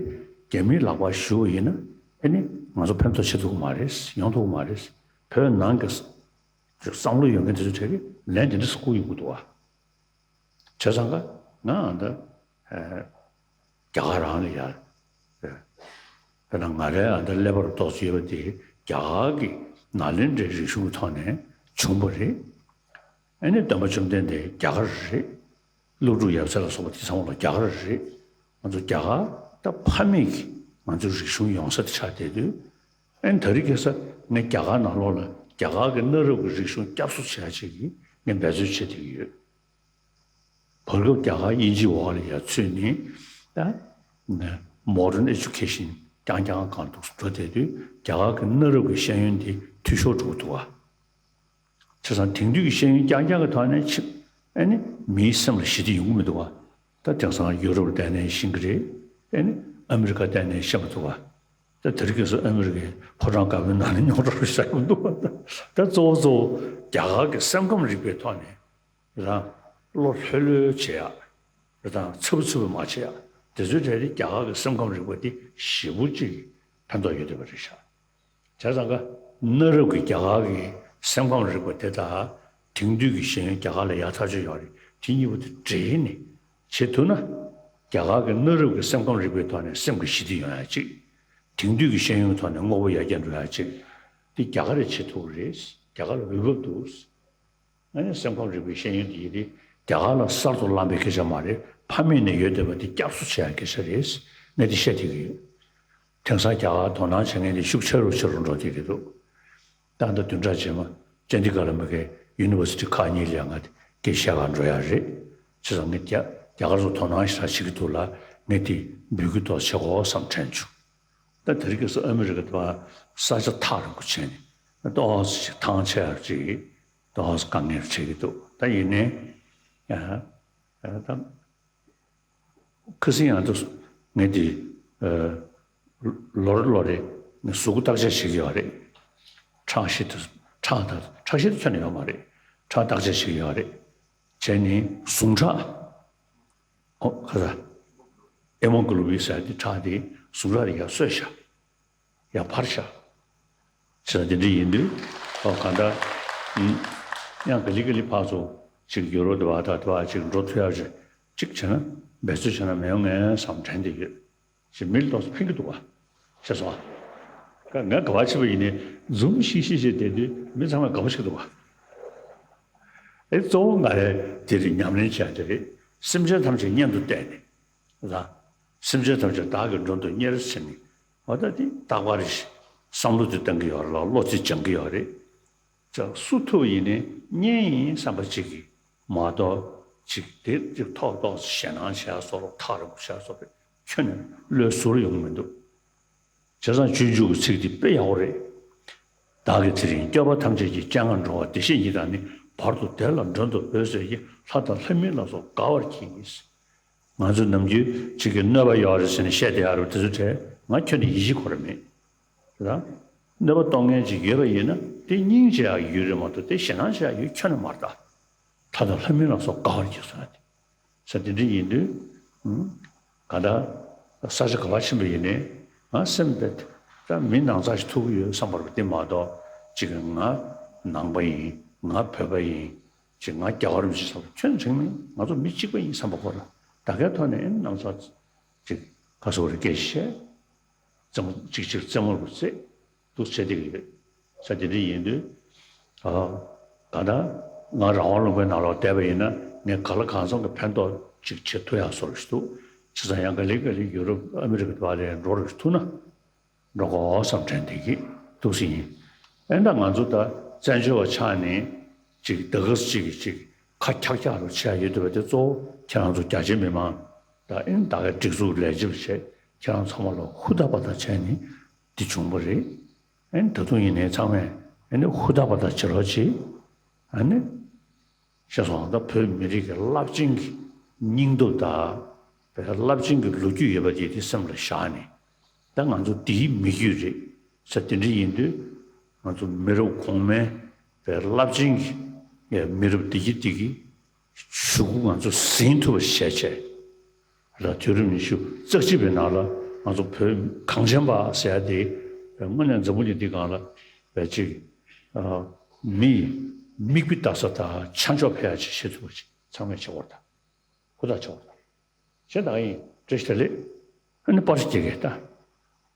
རྒྱ་མིའི་ལག་པར་ཞུགས་པ་ཡིན་ན་ཨ་ནི་ང་ཚོ་ཕན་ཐོགས་བྱེད་ཐུབ་ཀྱི་མ་རེད། ཡོང་ཐུབ་ཀྱི་མ་རེད། བོད་ནང་གི་བསམ་བློ་ཡོད་མཁན་དེ་ཚོ་གྲས་ཀྱིས་ལན་དེ་འདྲ་ཟེར་གྱི་ཡོང་གི་འདུག་བ། བྱས་ཙང་ཀ་ང་ཨ་ད་རྒྱ་གར་རང་ལ་ཡར། དཔེར་ན་ང་རའི་ཨ་ད་ཀླད་པ་རུ་ཏོག་ཙམ་ཡོད་པ་དེ་རྒྱ་གར་གྱི་ནཱ་ལེནྡྲའི་རིག་གཞུང་གི་ཐོག་ནས་བྱུང་བ་རེད། ཨ་ནི་སྟོན་པ་བཅོམ་ལྡན་འདས་རྒྱ་གར་རེད། ཀླུ་སྒྲུབ་ཡབ་སྲས་ལ་སོགས་པ་དེ་ཚང་མ་ལ་རྒྱ་གར་རེད། ང་ཚོ་རྒྱ་གར་ད་ཕ་མེས་ཀྱི་ང་ཚོའི་རིག་གཞུང་ཡོང་ས་དེ་ཆགས་བསྡད་དུས། ཨ་ནི་ད་རེས་ཁ་སང་ངས་རྒྱ་གར་ནང་ལོགས་ལ་རྒྱ་གར་གྱི་གནའ་རབས་ཀྱི་རིག་གཞུང་བསྐྱར་གསོ་བྱེད་ཡ་ཅིག་གི་ངས་འབད་རྩོལ་བྱེད་བསྡད་ཀྱི་ཡོད། བར་སྐབས་རྒྱ་གར་དབྱིན་ཇིའི་འོག་ལ་ཡར་ཚུད་ནས་ད་modern education རྐྱང་རྐྱང་སྒང་དུ་འགྲོ་བསྡད་དུས་རྒྱ་གར་གྱི་གནའ་རབས་ཀྱི་ཤེས་ཡོན་དེ་འཐུས་ཤོར་འགྲོ་གི་འདུག་བ། བྱས་ཙང་དེང་དུས་ཀྱི་ཤེས་ཡོན་རྐྱང་རྐྱང་གི་ཐོག་ནས་ཕྱིན་ཨ་ནི་མིའི་སེམས་ལ་ཞི་བདེ་ཡོང་གི་མི་འདུག་བ། ད་དེང་སང་ཡུ་རོབ་ལ་བསྡད་ནའི་ཤེས་ཀྱི་རེད། ཨ་ནི་ཨ་མི་རི་ཀ་བསྡད་ནའི་ཤེས་མི་ཐུབ་བ། ད་དེ་རིང་ཁ་སང་ཨ་མི་རི་ཀའི་ཕོ་བྲང་དཀར་པོའི་ནང་ནས་རྙོག་དྲ་རུ་བཞག་གི་འདུག་བ། ད་གཙོ་བོ་གཙོ་བོ་རྒྱ་གར་གྱི་སེམས་ཁམས་རིག་པའི་ཐོག་ནས། རང་བློ་ལྷོད་ལྷོད་བྱེད་ཡག་རེད་དང་ཚ་བོ་ཚ་བོ་མ་བྱེད་ཡག་དེ་ཚོའི་གྲས་དེ་རྒྱ་གར་གྱི་སེམས་ཁམས་རིག་པ་དེ་ཞེ་པོ་ཅིག་ཕན་ཐོགས་ཡོད་བསྡད་པ་རེད་ཤག། བྱས་ཙང་ཀ་གནའ་རབས་ཀྱི་རྒྱ་གར་གྱི་སེམས་ཁམས་རིག་པ་དེ་དང་དེང་དུས་ཀྱི་ཤེས་ཡོན་རྒྱ་གར་ལ་ཡག་ཐག་ཆོད་ཡོད་རེད། དེ་གཉིས་པོ་དེ་འདྲེས་ནས་བྱེད་ཐུབ་ན། རྒྱ་གར་གྱི་གནའ་རབས་ཀྱི་སེམས་ཁམས་རིག་པའི་ཐོག་ནས་སེམས་ཀྱི་ཞི་བདེ་ཡོང་ཡག་ཅིག། དེང་དུས་ཀྱི་ཤེས་ཡོན་གྱི་ཐོག་ནས་དངོས་པོ་ཡར་རྒྱས་འགྲོ་ཡག་ཅིག། དེ་རྒྱ་གར་རེ་བྱེད་ཐུབ་རེད། རྒྱ་གར་ལ་འོས་བབ་འདུག། ཨ་ནི་སེམས་ཁམས་རིག་པའི་ཤེས་ཡོན་དེ་ཡིན་ཏེ་རྒྱ་གར་ལ་གསར་དུ་བླངས་པའི་སྐད་ཆ་མ་རེད། ཕ་མེས་ནས་ཡོད་བསྡད་པ་དེ་བསྐྱར་གསོ་བྱེད་ཡག་སྐད་ཆ་རེད། ངས་དེ་བཤད་བསྡད་ཀྱི་ཡོད། དེང་སང་རྒྱ་གར་དོ་སྣང་བྱེད་མཁན་དེ་ཤུགས་ཆེ་རུ་ཆེ་རུ་འགྲོ་བསྡད་ཀྱི་འདུག། ད་ལྟ་བདུན་ཕྲག་རྗེས་མ་ཅན་དི་གྷར་ལ་མ་གི་ཡུ་ནི་ཝར་སི་ཊི་ཁག་གཉིས་ལ་ང་དེ་སྐད་བཤད་གར་འགྲོ་ཡག་རེད། བྱས་ཙང་ངས་རྒྱ་རྒྱ་གར་ཚོ་དོ་སྣང་ཞེ་དྲག་བྱེད་ཀྱི་འདུག་ལ། ངས་དེ་འབོད་སྐུལ་ཏོག་ཙམ་བྱེད་དགོས་བསམ་དྲན་བྱུང་། ད་དེ་རིང་ཁ་སང་ཨ་མི་རི་ཀ་དུ་ས་ཆ་ཐག་རིང་པོ་བྱས་ནས་ཏོག་ཙམ་ཞིག་ཐང་ཆད་ཡག་ཅིག་ཏོག་ཙམ་དཀའ་ངལ་འཕྲད་ཀྱི་འདུག། ད་ཡིན་ནའི་ཡ་ད་ཁ་སང་ཡང་ད་ངས་དེ་ལོ་རེ་ལོ་རེ་ངས་གཟུགས་པོ་བརྟག་དཔྱད་བྱེད་ཀྱི་ཡོད་རེད། ཁྲག་ཤེད་དུ་ཁྲག་ད་ཁྲག་ཤེད་དུ་ཁྱོན་ནས་ཡོད་མ་རེད། ཁྲག་བརྟག་དཔྱད་བྱེད་ཀྱི་ཡོད་རེད། བྱས་ནས་ཟུངས་ཁྲག་ཨོ་ཁ་ས་ཧེ་མོ་གྷི་ལོ་བིན་ཟེར་དེ་ཁྲག་དེ་ཟུངས་ཁྲག་དེ་ཡར་གསོས་ཤག། ཡར་འཕར་ཤག། བྱས་ཙང་དེ་འདྲ་ཡིན་དུས་ཨོ་གང་ལྟར་ཡང་ག་ལེ་ག་ལེ་ཕར་ཚུར་ཅིག་ཡུ་རོབ་དེ་བ་དང་དེ་བ་ཅིག་འགྲོ་ཐུབ་ཡག་ཅིག་ཅིག་བྱས་ན་འབད་རྩོལ་བྱས་ན་མི་ཡོང་ངས་བསམ་དྲན་བསྡད་ཡོད། ཞེས་མི་ལ་ཏོག་ཙམ་ཕན་གྱི་འདུག་བ། ཤེས་སོང་ཨ། ང་ག་བ་ཕྱིན་པ་ཡིན་ནའི་འཛུམ་ཤིག་ཤིག་བྱས་བསྡད་དུས་མི་ཚང་མ་དགའ་པོ་ཞིག་འདུག་བ། ཨེ་གཙོ་བོ་ང་རེ་དེ་རིང་ཉམས་ལེན་བྱས་དེ་རེད། སེམས་ཅན་ཐམས་ཅད་གཉེན་དུ་བལྟས་ནས། ལ། སེམས་ཅན་ཐམས་ཅད་བདག་གི་མགྲོན་དུ་གཉེར་ཟེར་ནས། འོ་ད་དེ་རྟག་པར་བསམ་བློ་དེ་གཏང་གི་ཡོད་རེད་ལ་བློ་དེ་སྦྱང་གི་ཡོད་རེད། ཅག་སུ་ཐུབ་ཡིན་ནའི་གཉེན་ཡིན་བསམ་པ་གཅིག་གིས་མ་གཏོགས་གཅིག་དེ་གཅིག་ཐོག་ཏོག་ཞེད་སྣང་བྱས་སོགས་ཐག་རིང་པོ་བྱས་སོགས་ཁྱོན་ནས་བློའི་ཟུར་ཡོང་མི་འདུག། བྱས་ཙང་སྤྱོད་འཇུག་གི་ཚིག་འདི་དཔེ་ཡག་པོ་རེད། བདག་གིས་དེ་རིང་སྐྱོབ་པ་ཐམས་ཅད་ཀྱི་སྤྱན་སྔར་འགྲོ་བ་བདེ་གཤེགས་ཉིད་དང་ནི། བར་དུ་བདེ་ལ་མགྲོན་དུ་བོས་ཟེར་གྱིས། ལྷ་དང་ལྷ་མིན་ལ་སོགས་དགའ་བར་གྱིས། ང་ཚོ་ནམ་རྒྱུན་གཅིག་གིས་གནོད་པ་ཡོད་རེད་ཟེར་ནས་བཤད་བསྡད་ཡ་རེད། དེ་ཚོ་གྲས་ང་ཁྱོན་ནས་ཡིད་ཆེས་ཁོ་ར་མེད། རེད་དང་། གནོད་པ་གཏོང་མཁན་ཅིག་ཡོད་པ་ཡིན་ན་དེ་སྙིང་རྗེ་ཡག་ཡོད་རེད་མ་གཏོགས་དེ་ཞེད་སྣང་བྱེད་ཡག་ཡོད་ཁྱོན་ནས་མ་རེད་ད། ལྷ་དང་ལྷ་མིན་ལ་སོགས་དགའ་བར་གྱིས་ཟེར་ན་དེ། ས་དེ་འདྲ་ཡིན་དུས། ཨུམ། ག་ད། ས་ཆ་ག་པར་ཕྱིན་པ་ཡིན་ནའི། ང་སེམས་དེ། ད་མི་ནང་ཚགས་ཤིག་ཐུག་གི་ཡོད་བསམ་པ་རེད་དེ་མ་གཏོགས། ཅིག་ང་ནང་པ་ཡིན། ང་བོད་པ་ཡིན། ཅིག་ང་རྒྱལ་བ་རིན་པོ་ཆེ་བསམ་པ་ཁྱོན་ནས་དྲན་མེད། ང་ཚོ་མི་གཅིག་པ་ཡིན་བསམ་པ་ཁོ་ར། ད་གའི་ཐོག་ནས་ནང་ཚགས། ཅིག་ག་སོགས་རེ་སྐད་བཤད། རྩེད་མོ་གཅིག་གཅིག་རྩེད་མོ་རུ་རྩེད། འདུག་བྱེད་བསྡད་ཀྱི་ཡོད། ས་དེ་འདྲ་ཡིན་དུས། ཨ། ག་ད། ང་རང་དབང་ལུང་པའི་ནང་ལོགས་བསྡད་པ་ཡིན་ན་ངས་ག་ལ་གང་འཚམ་གྱི་ཕན་ཐོགས་ཅིག་བྱེད་ཐུབ་ཡག་བཟོ་འདྲ་ཞིག་འདུག། བྱས་ཙང་ཡང་ག་ལེ་ག་ལེ་ཡུ་རོབ་ཨ་མི་རི་ཀ་དེ་བ་ལ་འགྲོ་འདྲ་ཞིག་ཐུག་ན། འགྲོ་དགོས་བསམ་དྲན་བསྡད་ཀྱི་འདུག་སེ་ཡིན། ཨེ་ད་ང་ཚོ་ད་བཙན་བྱོལ་བ་ཆགས་ནས་ཅིག་ད་ག་སེ་ཅིག་གིས་ཅིག་ཁ་འཁྱག་འཁྱག་རུ་བྱས་ཡོད་འདུག་པ་དེ་གཙོ་བོ་ཁྱེད་རང་ཚོ་རྒྱ་ཆེ་མི་མང་ད་ཨེ་ད་གའི་སྒྲིག་འཛུགས་ལས་བྱེད་པ་བྱས་ཁྱེད་རང་ཚང་མ་ལ་ཧུར་ཐག་པ་ཐག་བྱས་ནས་འདི་བྱུང་བ་རེད། ཨ་ནི་ད་དུང་ཡིན་ནའི་ཚང་མས་ཨ་ནི་ཧུར་ཐག་པ་ཐག་བྱེད་རོགས་གྱིས། ཨ་ནི། ཤེས་སོང་ད་བོད་མི་རིགས་ཀྱི་རླབས་ཆེན་གྱི་སྙིང་སྟོབས་དང་། བོད་རླབས་ཆེན་གྱི་ལོ་རྒྱུས་ཡོད་པ་དེ་དེ་སེམས་ལ་བཞག་ནས། ད་ང་ཚོ་འདིའི་མི་རྒྱུད་རེད་ཟེར་དེ་འདྲ་ཡིན་དུས། ང་ཚོ་མི་རབས་གོང་མའི་རླབས་ཆེན་གྱི་མི་རབས་བདེ་སྐྱིད་བདེ་སྐྱིད་གཞུག་གུ་ང་ཚོ་ཟིན་ཐུབ་པ་བྱས་བྱས། ལ་དུས་རབས་ཉི་ཤུ་རྩ་གཅིག་པའི་ནང་ལ་ང་ཚོ་བོད་གངས་ཅན་པ་ཟེར་ཡ་དེ་དངོས་གནས་འཛམ་བུ་གླིང་འདི་སྒང་ལ་བས་ཅིག་མི་མིག་དཔེ་ལྟ་ས་དང་ཆ་འཇོག་ཕེ་ཡ་ཅིག་བྱེད་ཐུབ་པ་ཅིག་ཚང་མས་བྱེད་དགོས་རེད་ད། ཧུར་ཐག་བྱེད་དགོས་རེད་ད། བྱེད་ད་ཡིན་བཀྲ་ཤིས་བདེ་ལེགས། ཨ་ནི་པར་རྒྱག་གི་ད་